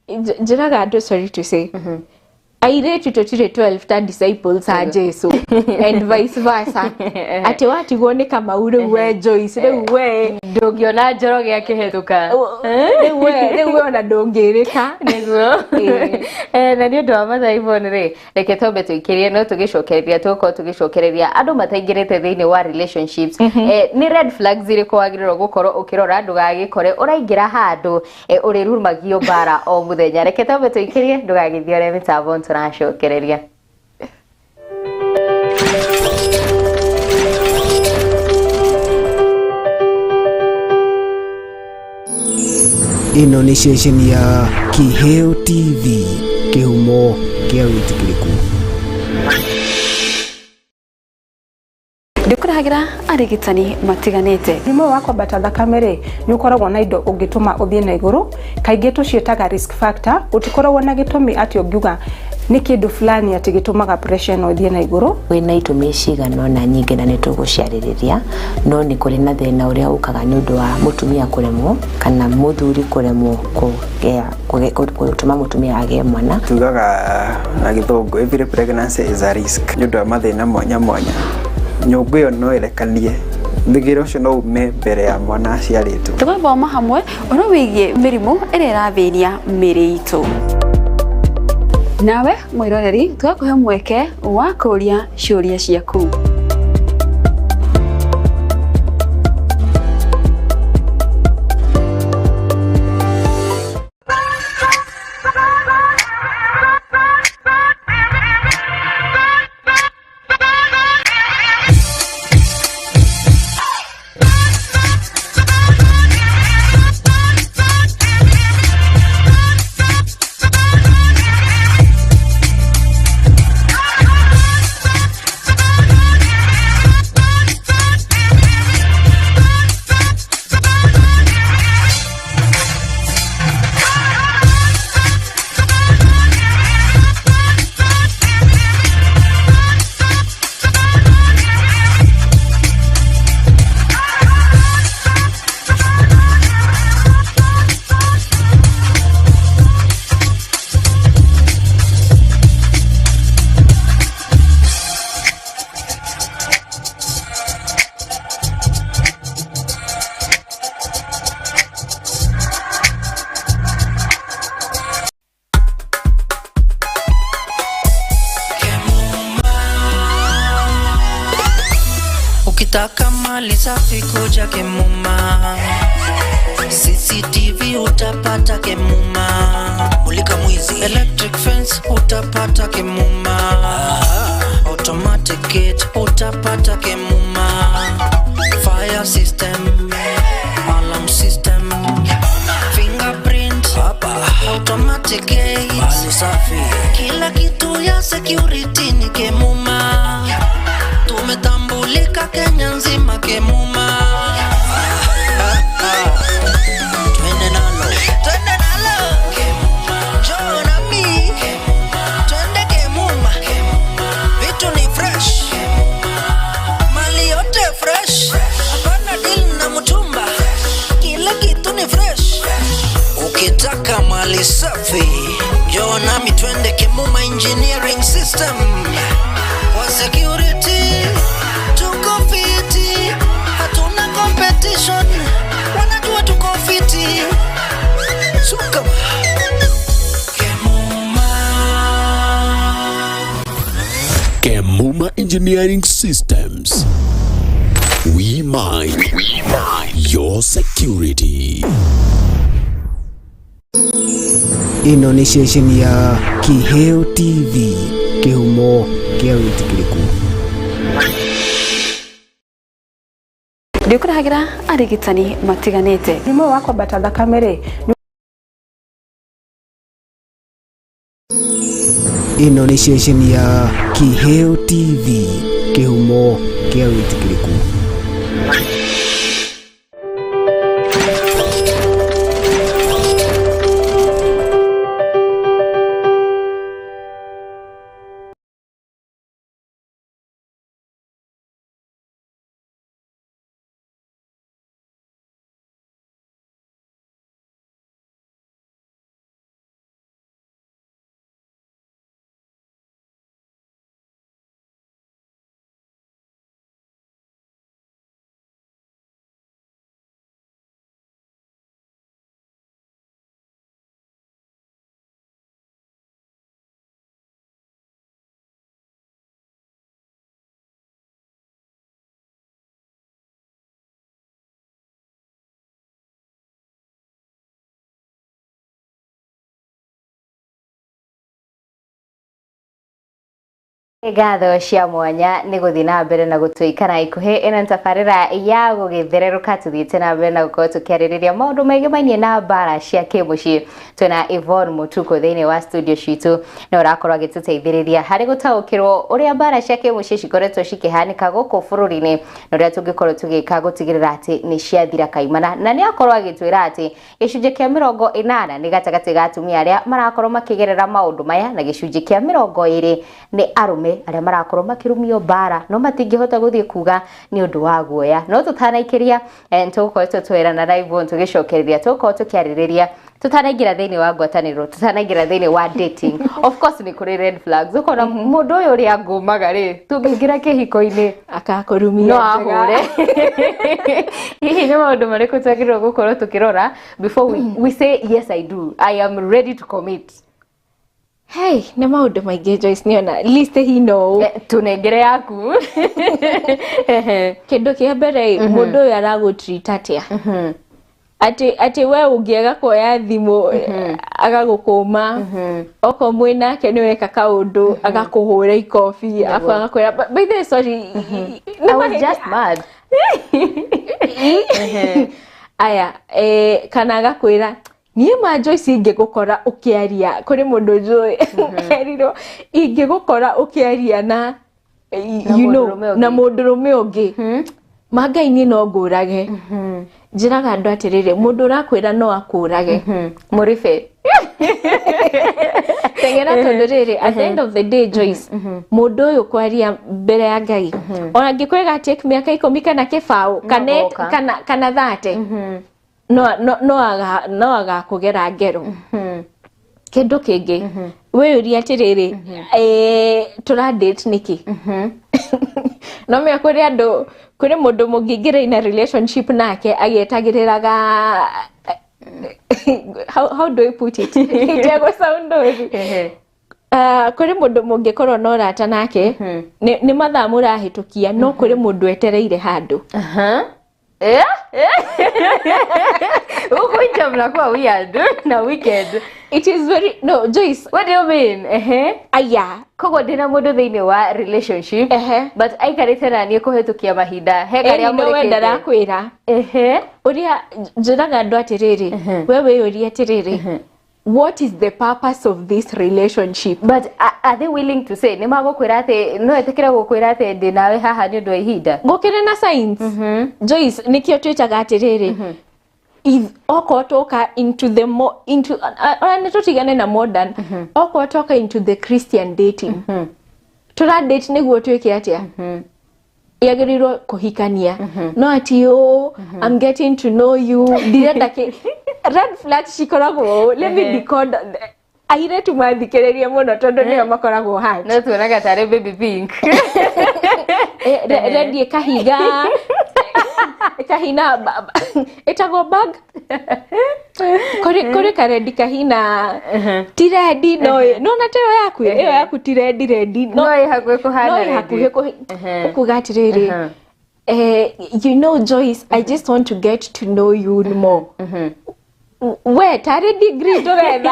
[SPEAKER 2] njĩraga andũ, sorry to say, airĩtu tũtirĩ 12 ta disciples a Jesu and vice versa, atĩ watigwo nĩ Kamau rĩu we Joyce rĩu we
[SPEAKER 1] ndũngĩona Njoroge akĩhĩtũka,
[SPEAKER 2] rĩu we ona ndũngĩrĩka.
[SPEAKER 1] Nĩguo. Na nĩ ũndũ wa mathaa Yvonne rĩ, reke twambe tũikĩrie, no tũgĩcokereria tũgũkorwo tũgĩcokereria andũ mataingĩrĩte thĩinĩ wa relationships. Nĩ red flags irĩkũ wagĩrĩirwo gũkorwo ũkĩrora ndũgagĩkore ũraingĩra handũ ũrĩrumagio mbara o mũthenya? Reke twambe tũikĩrie, ndũgagĩthiore mĩtambo, tũracokereria.
[SPEAKER 3] Ĩno nĩ ceceni ya Kĩheo TV, kĩhumo kĩa wĩtĩkĩrĩku.
[SPEAKER 4] Ndĩkũrehagĩra arigitani matiganĩte.
[SPEAKER 5] Mũrimũ wa kwambata thakame rĩ, nĩ ũkoragwo na indo ũngĩtũma ũthiĩ na igũrũ, kaingĩ tũciĩtaga risk factor. Gũtikoragwo na gĩtũmi atĩ ũngiuga nĩ kĩndũ fulani atĩ gĩtũmaga pressure ĩno ĩthiĩ na igũrũ.
[SPEAKER 6] Kwĩna itũmi cigana ũna nyingĩ na nĩ tũgũciarĩrĩria, no nĩ kũrĩ na thĩna ũrĩa ũkaga nĩ ũndũ wa mũtumia kũremwo kana mũthuri kũremwo gũtũma mũtumia agĩe mwana.
[SPEAKER 7] Tugaga na gĩthũngũ every pregnancy is a risk nĩ ũndũ wa mathĩna mwanya mwanya. Nyũngũ ĩyo no ĩrekanie, thigiro ũcio no ume mbere ya mwana aciarĩtwo.
[SPEAKER 4] Tũgathoma hamwe ũhoro wĩgiĩ mĩrimũ ĩrĩa ĩrathĩnia mĩĩrĩ itũ. Nawe mwĩroreri tũgakũhe mweke wa kũũria ciũria ciaku.
[SPEAKER 8] Ukitaka mali safi kuja Kemuma, CCTV utapata Kemuma, mulika mwizi, electric fence utapata Kemuma, automatic gate utapata Kemuma, fire system, alarm system, fingerprint, automatic gate, mali safi, kila kitu ya security ni Kemuma. Tumetambulika Kenya nzima Kemuma. Twende nalo, twende nalo Kemuma, njoo nami Kemuma, twende Kemuma, vitu ni fresh, mali yote fresh, hapana deal na mtumba, kila kitu ni fresh. Ukitaka mali safi, njoo nami twende Kemuma Engineering System. Kwa security tuko fiti, hatuna competition, wanajua tuko fiti. Suka Kemuma.
[SPEAKER 9] Kemuma Engineering Systems. We mind your security.
[SPEAKER 3] Ĩno nĩ ceceni ya Kiheo TV, kĩhumo kĩa wĩtĩkĩrĩku.
[SPEAKER 4] Ndĩkũrehagĩra arigitani matiganĩte.
[SPEAKER 5] Mũrimũ wa kwambata thakame rĩ,
[SPEAKER 3] Ĩno nĩ ceceni ya Kiheo TV, kĩhumo kĩa wĩtĩkĩrĩku.
[SPEAKER 1] Ngatho cia mwanya nĩ gũthiĩ na mbere na gũtũikara ikuhĩ. Ĩno nĩ tabarĩra ya gũgĩthererũka, tũthiĩte na mbere na gũkorwo tũkĩarĩrĩria maũndũ megemainie na mbara cia kĩmũciĩ. Twĩna Yvonne Mũtukũ thĩinĩ wa studio citũ, na ũrakorwo agĩtũteithĩrĩria harĩ gũtaũkĩrwo ũrĩa mbara cia kĩmũciĩ cikoretwo cikĩhanĩka gũkũ bũrũri-inĩ na ũrĩa tũngĩkorwo tũgĩka gũtigĩrĩra atĩ nĩ ciathira kaimana. Na nĩ akorwo agĩtwĩra atĩ gĩcunjĩ kĩa 80 nĩ gatagatĩ ga atumia arĩa marakorwo makĩgerera maũndũ maya, na gĩcunjĩ kĩa 20 nĩ arũme arĩa marakorwo makĩrumio mbara no matingĩhota gũthiĩ kuga nĩ ũndũ wa guoya. No tũtanaikĩria, nĩtũgũkoretwo twĩrana na Yvonne tũgĩcokereria, tũgũkorwo tũkĩarĩrĩria tutanaingĩra thĩinĩ wa ngwatanĩro, tutanaingĩra thĩinĩ wa dating. Of course nĩ kũrĩ red flags, ũkona mũndũ ũyũ ũrĩa ngũmaga rĩ, tũngĩingĩra kĩhiko-inĩ
[SPEAKER 2] akakũrumia.
[SPEAKER 1] No ahũre. Hihi nĩ maũndũ marĩkũ twagĩrĩirwo gũkorwo tũkĩrora before we say, "Yes, I do, I am ready to commit"?
[SPEAKER 2] Hey, nĩ maũndũ maingĩ, Joyce, nĩona list hino ũũ.
[SPEAKER 1] Tũnengere yaku.
[SPEAKER 2] Kĩndũ kĩa mbere, mũndũ ũyũ aragũtreat atĩa, atĩ we ũngĩaga kuoya thimũ agagũkũma, okorwo mwĩ nake nĩ weka kaũndũ agakũhũra ikobi, agakwĩra, "By the way, sorry,
[SPEAKER 1] I was just mad."
[SPEAKER 2] Aya, kana agakwĩra, "Niĩ ma Joyce ingĩgũkora ũkĩaria," kũrĩ mũndũ njũĩ erirwo, "Ingĩgũkora ũkĩaria na you know,
[SPEAKER 1] mũndũrũme ũngĩ."
[SPEAKER 2] Na mũndũrũme ũngĩ, ma Ngai niĩ no ngũrage." Njĩraga andũ atĩrĩrĩ, mũndũ ũrakwĩra no akũrage,
[SPEAKER 1] mũrĩbe.
[SPEAKER 2] Teng'era, tondũ rĩrĩ, at the end of the day, Joyce, mũndũ ũyũ kwaria mbere ya Ngai, ona angĩkwĩga take mĩaka 10 kana 20 kana
[SPEAKER 1] agoka.
[SPEAKER 2] kana 30, no agakũgera ngero. Kĩndũ kĩngĩ wĩyũrie atĩrĩrĩ, tũra date nĩkĩ? No mĩa kũrĩ andũ, kũrĩ mũndũ mũngĩingĩra in a relationship nake agĩetagĩrĩraga, how do I put it itegũ sound ũru? Kũrĩ mũndũ mũngĩkorwo na ũrata nake, nĩ mathaa mũrahĩtũkia, no kũrĩ mũndũ etereire handũ.
[SPEAKER 1] Eh? Huku nje mnakuwa weird na wicked.
[SPEAKER 2] It is very, no, Joyce.
[SPEAKER 1] What do you mean? Ehe.
[SPEAKER 2] Aya.
[SPEAKER 1] Koguo ndĩna mũndũ thĩinĩ wa relationship, but aikarĩte na niĩ kũhĩtũkia mahinda he karĩa
[SPEAKER 2] Ĩni no we
[SPEAKER 1] mũrĩkĩte.
[SPEAKER 2] Ndarakwĩra. Ũrĩa njĩraga andũ atĩrĩrĩ, we wĩyũrie atĩrĩrĩ, what is the purpose of this relationship?
[SPEAKER 1] But are they willing to say, nĩ magũkwĩra atĩ no etĩkĩre gũkwĩra atĩ ndĩ nawe haha nĩ ũndũ wa ihinda?
[SPEAKER 2] Gũkĩrĩ na signs, Joyce. Nĩkĩo twĩtaga atĩrĩrĩ, if okorwo twoka into the mo, into ona nĩ tũtigane na modern, okorwo twoka into the Christian dating, tũra date nĩguo twĩke atĩa? Yagĩrĩirwo kũhikania, no ati oh, I'm getting to know you, ndirenda kĩ. Red flags cikoragwo ũũ. Let me decode. Airĩtu mathikĩrĩrie mũno tondũ nĩo makoragwo hard.
[SPEAKER 1] No tuonaga tarĩ baby pink.
[SPEAKER 2] Rendi ĩkahiga ĩkahina ĩtagwo bag, kũrĩ karendi kahina ti rendi, no no na teyo yaku ĩyo yaku ti rendi rendi.
[SPEAKER 1] No ĩ hakuhĩ kũhana
[SPEAKER 2] no ĩ
[SPEAKER 1] rendi.
[SPEAKER 2] Hakuhĩ ũkuga atĩrĩrĩ, you know, Joyce, I just want to get to know you more. We tarĩ degree tũretha.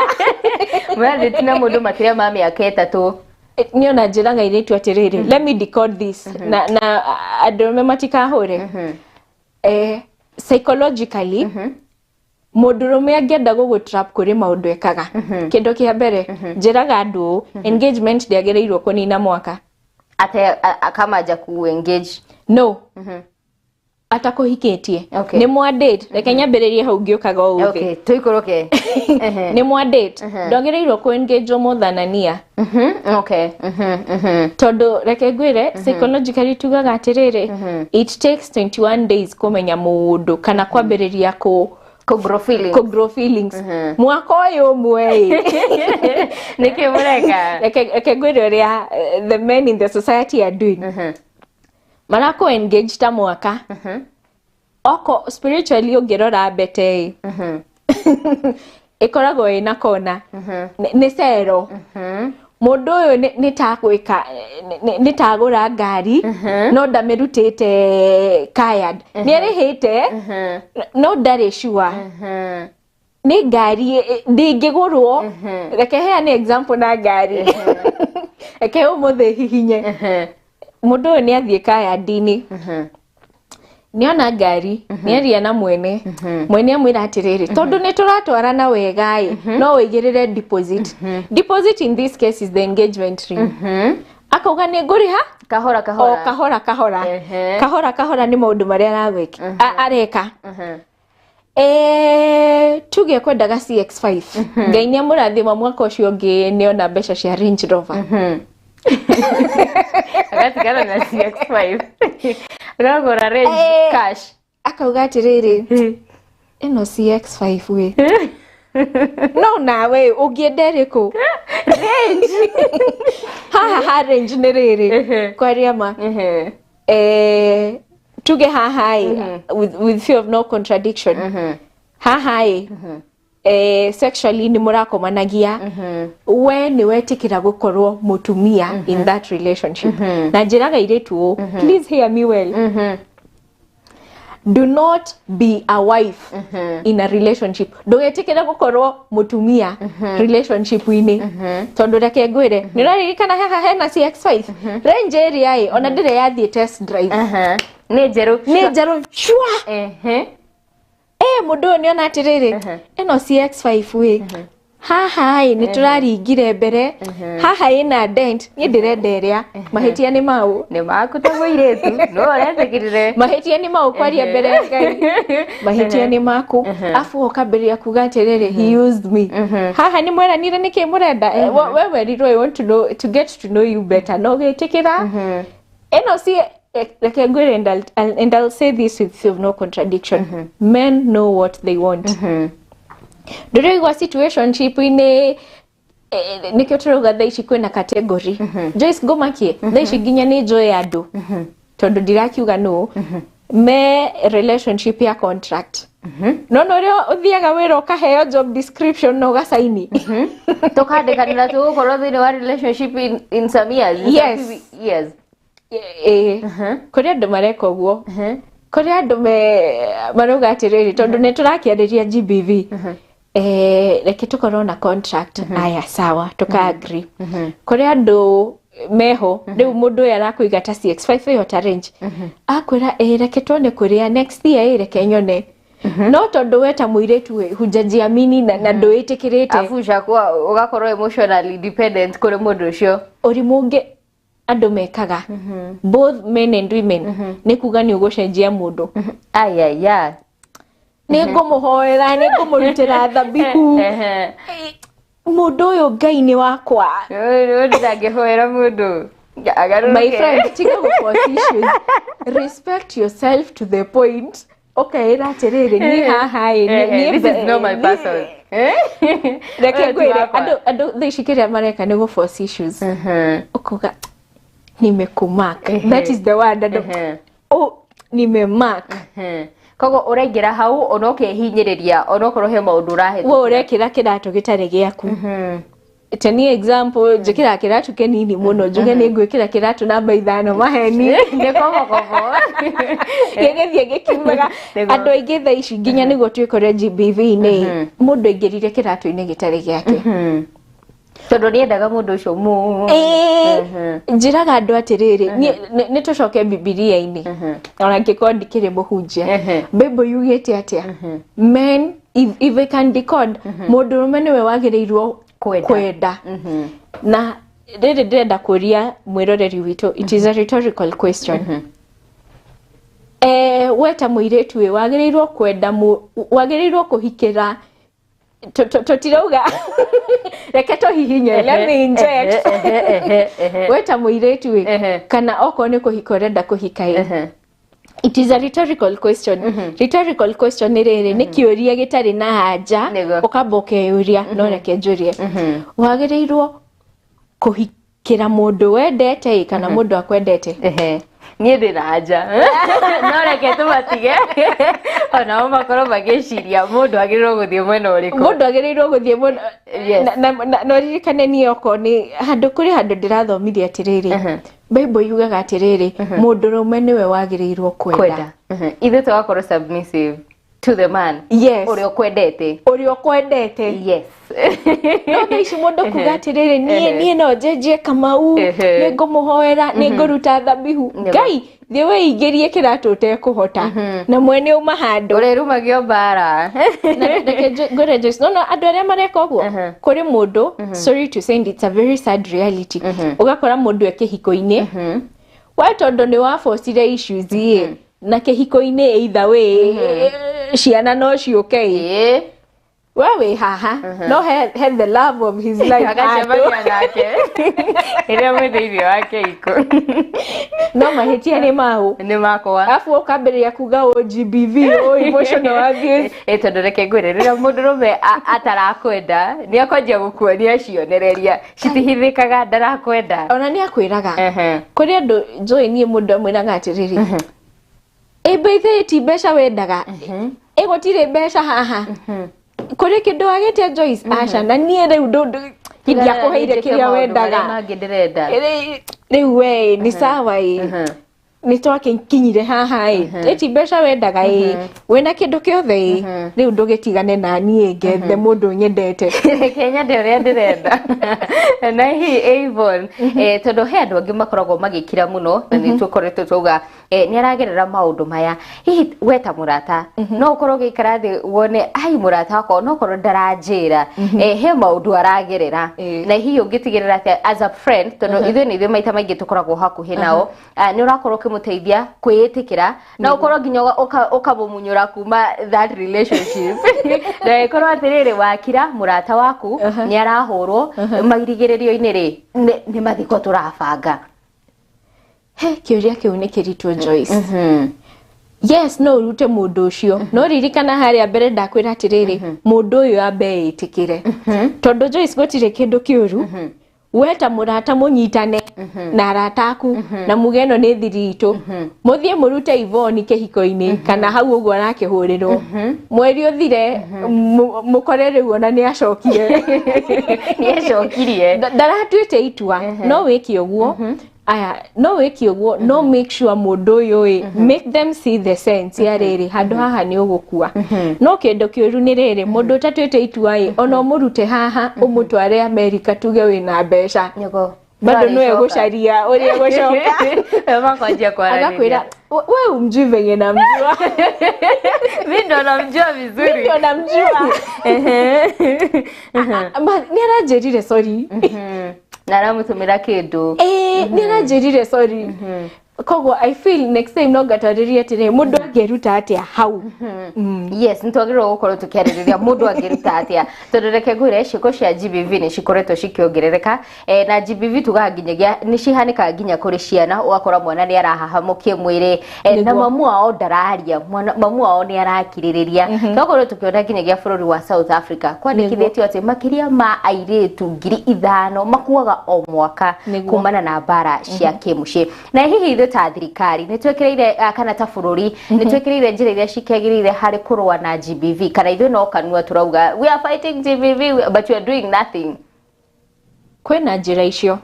[SPEAKER 1] Mũradate na mũndũ makĩria ma mĩaka 3.
[SPEAKER 2] Niĩ ona njĩraga airĩtu atĩrĩrĩ, let me decode this na andũ arũme matikahũre. Psychologically, mũndũrũme angĩenda gũgũ trap kũrĩ maũndũ ekaga. Kĩndũ kĩa mbere njĩraga andũ ũũ, engagement ndĩagĩrĩirwo kũnina mwaka.
[SPEAKER 1] Ate akamaja ku engage?
[SPEAKER 2] No, atakũhikĩtie. Nĩ mwa date, reke nyambĩrĩrie hau ngĩũkaga ũũ thĩ.
[SPEAKER 1] Okay, tũikũrũke.
[SPEAKER 2] Nĩ mwa date, ndwagĩrĩirwo kũ engage more than a year. Tondũ reke ngwĩre, psychologically tugaga atĩrĩrĩ, it takes 21 days kũmenya mũndũ kana kwambĩrĩria kũ
[SPEAKER 1] kũ grow feelings.
[SPEAKER 2] Kũ grow feelings. Mwaka ũyũ ũmwe ĩ,
[SPEAKER 1] Nĩkĩ mũreka?
[SPEAKER 2] Reke ngwĩre ũrĩa the men in the society are doing. Marakũ engage ta mwaka oko. Spiritually, ũngĩrora mbete ĩ, ĩkoragwo ĩna kona, nĩ cero. Mũndũ ũyũ nĩ ta gwĩka nĩ tagũra ngari no ndamĩrutĩte kayard, nĩ arĩhĩte no ndarĩ sure nĩ ngari ndĩngĩgũrwo. Reke heane example na ngari. Reke ũmũthĩ hihinye mũndũ ũyũ nĩ athiĩ kayandi-inĩ, nĩona ngari, nĩaria na mwene, mwene amwĩra atĩrĩrĩ, tondũ nĩ tũratwarana wega ĩ, no wĩigĩrĩre deposit. Deposit in this case is the engagement ring. Akauga nĩ ngũrĩha
[SPEAKER 1] kahora kahora.
[SPEAKER 2] O kahora kahora. Kahora kahora nĩ maũndũ marĩa aragwĩka areka. Tuge kwendaga CX5, Ngai nĩ amũrathima, mwaka ũcio ũngĩ nĩona mbeca cia Range Rover.
[SPEAKER 1] Agatigana na CX5, akagũra Range cash.
[SPEAKER 2] Akauga atĩrĩrĩ, ĩno CX5 we no nawe ũngĩenda ĩrĩkũ? Range haha ha Range nĩ rĩrĩ kwaria ma. Tuge haha ĩ, with fear of no contradiction, haha ĩ, sexually nĩ mũrakomanagia, we nĩ wetĩkĩra gũkorwo mũtumia in that relationship. Na njĩraga airĩtu ũũ, please hear me well, do not be a wife in a relationship. Ndũgetĩkĩre gũkorwo mũtumia relationship-inĩ, tondũ reke ngwĩre, nĩ ũraririkana haha hena CX5, Range ĩrĩa ĩ ona ndĩrĩ yathiĩ test drive.
[SPEAKER 1] Nĩ njerũ.
[SPEAKER 2] Nĩ njerũ sure. Mũndũ ũyũ nĩona atĩrĩrĩ, ĩno CX5 ĩ haha ĩ nĩ tũraringire mbere haha ĩna dent, niĩ ndĩrenda ĩrĩa. Mahĩtia nĩ mau?
[SPEAKER 1] Nĩ maku ta mũirĩtu no ũretĩkĩrire.
[SPEAKER 2] Mahĩtia nĩ mau, kwaria mbere ya Ngai, mahĩtia nĩ maku. Afu ũkambĩrĩria kuga atĩrĩrĩ, he used me. Haha nĩ mweranire nĩkĩ mũrenda. We werirwo, I want to know, to get to know you better, no gĩtĩkĩra ĩno si reke ngwĩre, and I'll say this with fear of no contradiction, men know what they want. Ndũraigua situationship-inĩ, nĩkĩo tũrauga thaa ici kwĩna category. Joyce, ngũmakie thaa ici nginya nĩ njũĩ andũ, tondũ ndirakiuga no me relationship ya contract. Nona ũrĩa ũthiaga wĩra ũkaheo job description na ũgacaini.
[SPEAKER 1] Tũkandĩkanĩra tũgũkorwo thĩinĩ wa relationship in some years, in some few years.
[SPEAKER 2] Ĩĩ, kũrĩ andũ mareka ũguo, kũrĩ andũ me marauga atĩrĩrĩ, tondũ nĩ tũrakĩarĩria GBV, reke tũkorwo na contract, aya sawa, tũka agree. Kũrĩ andũ meho rĩu, mũndũ ũyũ arakũiga ta CX5 ĩyo ta range, akwĩra, ĩ reke tuone kũrĩa next year, ĩ reke nyone, no tondũ we ta mũirĩtu ĩ hujajiamini na ndwĩtĩkĩrĩte.
[SPEAKER 1] Afu ushakuwa ũgakorwo emotionally dependent kũrĩ mũndũ ũcio.
[SPEAKER 2] Ũrimũ ũngĩ andũ mekaga, both men and women, nĩ kuga nĩ ũgũcenjia mũndũ.
[SPEAKER 1] Ayaya.
[SPEAKER 2] Nĩ ngũmũhoera, nĩ ngũmũrutĩra thabihu, mũndũ ũyũ Ngai nĩ wakwa.
[SPEAKER 1] Ndangĩhoera mũndũ.
[SPEAKER 2] My friend, tiga gũ force issues. Respect yourself to the point ũkeĩra atĩrĩrĩ, niĩ haha ĩ niĩ
[SPEAKER 1] This is not my person.
[SPEAKER 2] Reke
[SPEAKER 1] Ũyũ ti
[SPEAKER 2] ngwĩre,
[SPEAKER 1] wakwa.
[SPEAKER 2] andũ thaa ici kĩrĩa mareka nĩ gũ force issues, ũkuga nimekumark, that is the word andũ, oh, nimemark.
[SPEAKER 1] Koguo ũraingĩra hau ona ũkehinyĩrĩria, onokorwo he maũndũ ũrahĩtũkĩra.
[SPEAKER 2] We ũrekĩra kĩratũ gĩtarĩ gĩaku. Teni example, njĩkĩraga kĩratũ kĩnini mũno, njuge nĩ ngwĩkĩra kĩratũ namba 5, maheni.
[SPEAKER 1] Nĩ kobokobo.
[SPEAKER 2] Gĩgĩthiĩ gĩkiumaga. Andũ aingĩ thaa ici, nginya nĩguo twĩkore GBV-inĩ, mũndũ aingĩrire kĩratũ-inĩ gĩtarĩ gĩake.
[SPEAKER 1] Tondũ nĩendaga mũndũ ũcio mu.
[SPEAKER 2] Ĩĩ, njĩraga andũ atĩrĩrĩ, niĩ nĩ tũcoke Bibilia-inĩ, ona angĩkorwo ndikĩrĩ mũhunjia. Bible yugĩte atĩa? Men, if I can decode, mũndũrũme nĩwe wagĩrĩirwo
[SPEAKER 1] Kwenda.
[SPEAKER 2] Kwenda. Na rĩrĩ ndĩrenda kũria mwĩroreri witũ, it is a rhetorical question, we ta mũirĩtu ĩ wagĩrĩirwo kwenda wagĩrĩirwo kũhikĩra, tũtirauga, reke tũhihinye, let me inject, we ta mũirĩtu ĩ, kana okorwo nĩ kũhika ũrenda kũhika ĩ, it is a rhetorical question. Rhetorical question nĩ rĩrĩ, nĩ kĩũria gĩtarĩ na anja. Ũkamba ũkeyũria, no reke njũrie, wagĩrĩirwo kũhikĩra mũndũ wendete ĩ, kana mũndũ akwendete?
[SPEAKER 1] Niĩ ndĩ na anja, no reke tũmatige onao makorwo magĩciria mũndũ agĩrĩirwo gũthiĩ mwena ũrĩkũ.
[SPEAKER 2] Mũndũ agĩrĩirwo gũthiĩ mũno. Na ũririkane niĩ okorwo nĩ handũ, kũrĩ handũ ndĩrathomire atĩrĩrĩ, Bible yugaga atĩrĩrĩ, mũndũrũme nĩwe wagĩrĩirwo kwenda.
[SPEAKER 1] Kwenda. Ithuĩ tũgakorwo submissive to the man.
[SPEAKER 2] Yes.
[SPEAKER 1] Ũrĩa ũkwendete.
[SPEAKER 2] Ũrĩa ũkwendete. No thaa ici mũndũ kuga atĩrĩrĩ, niĩ no njenjie Kamau, nĩ ngũmũhoera, nĩ ngũruta thabihu. Ngai, thiĩ wĩingĩrie kĩratũ ũtekũhota na mwene uma handũ.
[SPEAKER 1] Ũrĩrumagio mbara.
[SPEAKER 2] Na reke ngwĩre Joyce, no andũ arĩa mareka ũguo, kũrĩ mũndũ, sorry to say, it's a very sad reality, ũgakora mũndũ e kĩhiko-inĩ, we tondũ nĩ wabocire issues ĩ na kĩhiko-inĩ, either way ciana no ciũke ĩ, we wĩ haha, no he the love of his life
[SPEAKER 1] agacemania
[SPEAKER 2] handũ.
[SPEAKER 1] Nake rĩrĩa mwĩ thĩinĩ wa kĩhiko.
[SPEAKER 2] No mahĩtia nĩ mau?
[SPEAKER 1] Nĩ makwa.
[SPEAKER 2] Arabu ũkambĩrĩria kuga o GBV, o emotional abuse.
[SPEAKER 1] Ĩ tondũ reke ngwĩre, rĩrĩa mũndũrũme atarakwenda, nĩ akwanjia gũkuonia cionereria citihithĩkaga ndarakwenda.
[SPEAKER 2] Ona nĩ akwĩraga, kũrĩ andũ njũĩ niĩ, mũndũ amwĩraga atĩrĩrĩ, ĩ mbĩthĩ ti mbeca wendaga, ĩ gũtirĩ mbeca haha, kũrĩ kĩndũ wagĩte Joyce? Aca, na niĩ rĩu ndiakũheire kĩrĩa wendaga.
[SPEAKER 1] Mangĩ ndĩrenda.
[SPEAKER 2] Rĩu we nĩ sawa ĩ, nĩ twakinyire haha ĩ, ĩ ti mbeca wendaga ĩ, wĩna kĩndũ kĩothe ĩ, rĩu ndũgĩtigane na niĩ ngethe mũndũ nyendete.
[SPEAKER 1] Reke nyende ũrĩa ndĩrenda. Na hihi Avon, tondũ he andũ angĩ makoragwo magĩkira mũno na nĩ tũkoretwo twauga nĩ aragerera maũndũ maya, hihi we ta mũrata no ũkorwo ũgĩikara thĩ wone ai mũrata wakwa onokorwo ndaranjĩra, he maũndũ aragerera, na hihi ũngĩtigĩrĩra atĩa as a friend, tondũ ithuĩ nĩ ithuĩ maita maingĩ tũkoragwo hakuhĩ nao, nĩ ũrakorwo ũkĩmũteithia kwĩĩtĩkĩra na ũkorwo nginya ũkamũmunyũra kuma that relationship, na ĩkorwo atĩrĩrĩ, wakira mũrata waku nĩ arahũrwo marigĩrĩrio-inĩ rĩ, nĩ mathiko tũrabanga?
[SPEAKER 2] He kĩũria kĩu nĩ kĩritũ, Joyce. Yes, no ũrute mũndũ ũcio, no ririkana harĩa mbere ndakwĩra atĩrĩrĩ, mũndũ ũyũ ambe ĩtĩkĩre, tondũ Joyce, gũtirĩ kĩndũ kĩũru we ta mũrata mũnyitane. Na arata aku na muge ĩno nĩ thiri itũ, mũthiĩ mũrute Ivoni kĩhiko-inĩ kana hau ũguo arakĩhũrĩrwo, mweri ũthire mũkore rĩu ona nĩ acokire.
[SPEAKER 1] Nĩ acokirie.
[SPEAKER 2] Ndaratuĩte itua. No wĩke ũguo, aya, no wĩke ũguo, no make sure mũndũ ũyũ ĩ, make them see the sense ya rĩrĩ handũ haha nĩ ũgũkua. No kĩndũ kĩũru nĩ rĩrĩ, mũndũ ũtatuĩte itua ĩ, ona ũmũrute haha ũmũtware Amerika, tuge wĩna mbeca, bado no egũcaria ũrĩa egũcoka.
[SPEAKER 1] Makwanjia kwaranĩria.
[SPEAKER 2] Agakwĩra, "We umjui venye namjua."
[SPEAKER 1] Mi ndo namjua vizuri.
[SPEAKER 2] Mi ndio namjua. Nĩ aranjĩrire sorry.
[SPEAKER 1] Na aramũtũmĩra kĩndũ.
[SPEAKER 2] Ĩĩ, nĩ aranjĩrire sorry. Koguo I feel next time no ngatarĩrie atĩrĩ, mũndũ angĩruta atĩa hau?
[SPEAKER 1] Yes, nĩ twagĩrĩirwo gũkorwo tũkĩarĩrĩria mũndũ angĩruta atĩa, tondũ reke ngwĩre, ciĩko cia GBV nĩ cikoretwo cikĩongerereka, na GBV tugaga nginyagia nĩ cihanĩkaga nginya kũrĩ ciana, ũgakora mwana nĩ arahahamũkia mwĩrĩ, na mamu wao ndararia, mamu wao nĩ arakirĩrĩria. Twakorwo tũkĩona nginyagia bũrũri wa South Africa kwandĩkithĩtio atĩ makĩria ma airĩtu 5,000 makuaga o mwaka kumana na mbara cia kĩmũciĩ. Na hihi ithuĩ ta thirikari nĩ twĩkĩrĩire, kana ta bũrũri nĩ twĩkĩrĩire njĩra iria cikĩagĩrĩire harĩ kũrũa na GBV, kana ithuĩ no kanua tũrauga we are fighting GBV but we are doing nothing?
[SPEAKER 2] Kwĩna njĩra icio.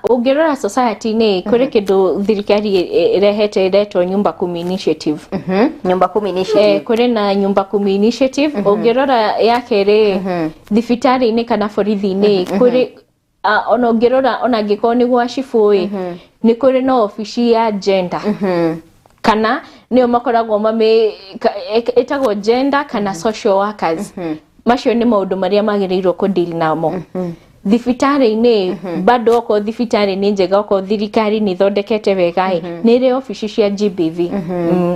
[SPEAKER 2] Ũngĩrora society-inĩ, kũrĩ kĩndũ thirikari ĩrehete ĩretwo Nyumba Kumi Initiative.
[SPEAKER 1] Nyumba Kumi Initiative.
[SPEAKER 2] Kũrĩ na Nyumba Kumi Initiative. Ũngĩrora ya kerĩ, thibitarĩ-inĩ kana borithi-inĩ kũrĩ, ona ũngĩrora ona angĩkorwo nĩ gwa cibũ ĩ, nĩ kũrĩ na obici ya gender, kana nĩo makoragwo mami ĩtagwo gender kana social workers. Macio nĩ maũndũ marĩa magĩrĩirwo kũdeal namo thibitarĩ-inĩ. Bado okorwo thibitarĩ nĩ njega, okorwo thirikari nĩ ĩthondekete wega ĩ, nĩ ĩrĩ obici cia GBV.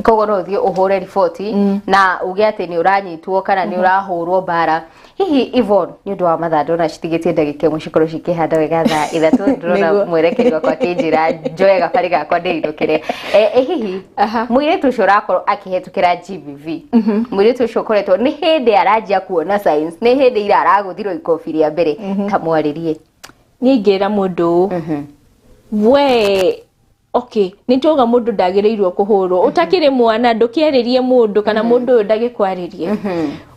[SPEAKER 1] Koguo no ũthiĩ ũhũre riboti na uge atĩ nĩ ũranyitwo kana nĩ ũrahũrwo mbara. Hihi Yvonne, nĩ ũndũ wa mathaa ndona citigĩtie ndagĩka ĩmwe cikorwo cikĩhanda wega thaa 3, ndĩrona mwerekeri wakwa akĩnjĩra njoe gabarĩ gakwa ndĩinũkĩre. Hihi mũirĩtu ũcio ũrakorwo akĩhetũkĩra GBV, mũirĩtu ũcio ũkoretwo nĩ hĩndĩ aranjia kuona signs, nĩ hĩndĩ ira aragũthirwo ikobi rĩa mbere, ta mwarĩrie.
[SPEAKER 2] Niĩ ingĩra mũndũ ũũ, we, okay, nĩ tuauga mũndũ ndagĩrĩirwo kũhũrwo. Ũtakĩrĩ mwana, ndũkĩarĩrie mũndũ kana mũndũ ũyũ ndagĩkwarĩrie.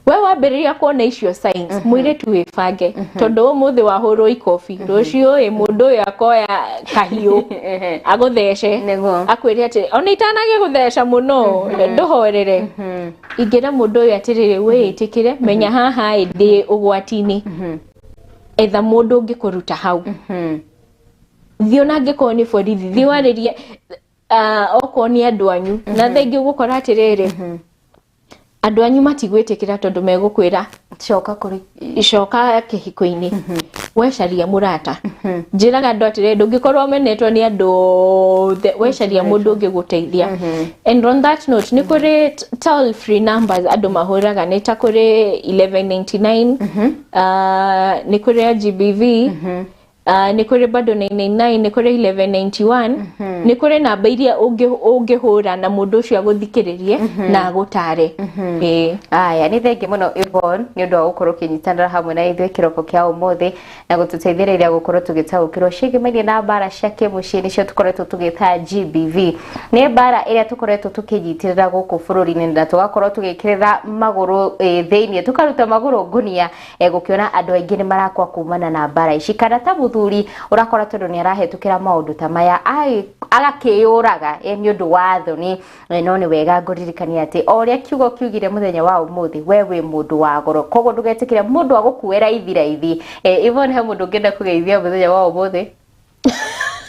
[SPEAKER 2] We wambĩrĩria kuona icio signs, mũirĩtu, wĩbange, tondũ ũmũthĩ wahũrwo ikobi, rũciũ ĩ mũndũ ũyũ akoya kahiũ agũthece, akwĩre atĩ ona itanagĩgũtheca mũno ndũhorere. Ingĩra mũndũ ũyũ atĩrĩrĩ, wĩĩtĩkĩre, menya haha ĩ ndĩ ũgwati-inĩ, etha mũndũ ũngĩkũruta hau, thiĩ ona angĩkorwo nĩ borithi, thiĩ warĩrie, okorwo nĩ andũ anyu. Na thaa ingĩ ũgũkora atĩrĩrĩ, andũ anyu matigwĩtĩkĩra tondũ megũkwĩra
[SPEAKER 1] coka kũrĩ
[SPEAKER 2] coka kĩhiko-inĩ. Wecaria mũrata. Njĩraga andũ atĩrĩrĩ, ndũngĩkorwo ũmenetwo nĩ andũ othe, wecaria mũndũ ũngĩgũteithia. And on that note, nĩ kũrĩ toll free numbers andũ mahũraga, nĩ ta kũrĩ 1199, nĩ kũrĩ ya GBV, nĩ kũrĩ bado 999, nĩ kũrĩ 1191, nĩ kũrĩ namba iria ũngĩhũra na mũndũ ũcio agũthikĩrĩrie na agũtare. Ĩĩ.
[SPEAKER 1] Aya, nĩ thengi mũno Yvonne nĩ ũndũ wa gũkorwo ũkĩnyitanĩra hamwe na ithuĩ kĩroko kĩa ũmũthĩ na gũtũteithĩrĩria gũkorwo tũgĩtaũkĩrwo ciĩgĩmainie na mbara cia kĩmũciĩ, nĩcio tũkoretwo tũgĩta GBV. Nĩ mbara ĩrĩa tũkoretwo tũkĩnyitĩrĩra gũkũ bũrũri-inĩ na tũgakorwo tũgĩkĩrĩra magũrũ, thĩiniĩ tũkaruta magũrũ ngunia, gũkĩona andũ aingĩ nĩ marakua kumana na mbara ici, kana ta mũthuri ũrakora tondũ nĩ arahetũkĩra maũndũ ta maya agakĩyũraga, nĩ ũndũ wa thoni. No nĩ wega ngũririkania atĩ o ũrĩa kiugo kiugire mũthenya wa ũmũthĩ, we wĩ mũndũ wa goro, koguo ndũgetĩkĩre mũndũ agũkue raithi raithi. Yvonne, he mũndũ ũngĩenda kũgeithia mũthenya wa ũmũthĩ?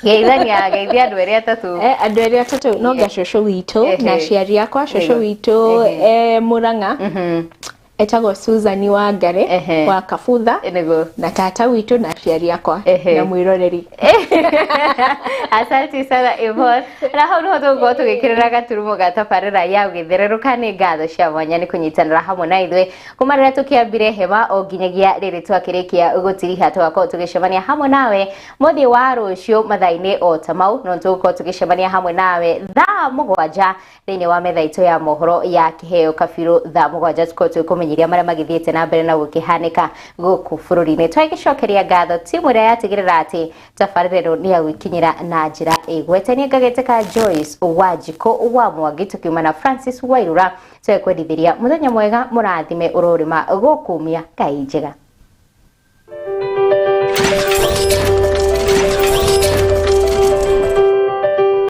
[SPEAKER 1] Geithania, geithia andũ erĩ atatũ.
[SPEAKER 2] Andũ erĩ atatũ no nga cũcũ witũ na aciari akwa. Cũcũ witũ, Mũrang'a, etagwo Susan Wangare wa Kabutha, na tata witũ na aciari akwa na mwĩroreri.
[SPEAKER 1] Asante sana Yvonne. Na hau niho tũgũkorwo tũgĩkĩrĩra gaturumo ga tabarĩra ya gũgĩthererũka. Nĩ ngatho cia mwanya nĩ kũnyitanĩra hamwe na ithuĩ kuma rĩrĩa tũkĩambire hema o nginyagia rĩrĩ twakĩrĩkia gũtiriha. Tũgakorwo tũgĩcemania hamwe nawe mũthĩ wa rũciũ mathaa-inĩ o ta mau, no tũgũkorwo tũgĩcemania hamwe nawe thaa 7 thĩinĩ wa metha itũ ya mohoro ya Kĩheo Kabirũ. Thaa 7 tũkorwo tũkũmenyithia. Tũgũkũmenyithia marĩa magĩthiĩte na mbere na gũkĩhanĩka gũkũ bũrũri-inĩ. Twagĩcokeria ngatho timu ĩrĩa yatigĩrĩra atĩ tabarĩra ĩno nĩ yagwĩkinyĩra na njĩra ĩgwete. Niĩ ngagĩtĩka Joyce Wanjikũ wa Mwangi, tũkiuma na Francis Wairura, twekwendithĩria mũthenya mwega mũrathime ũrorĩma gũkumia Ngai njega.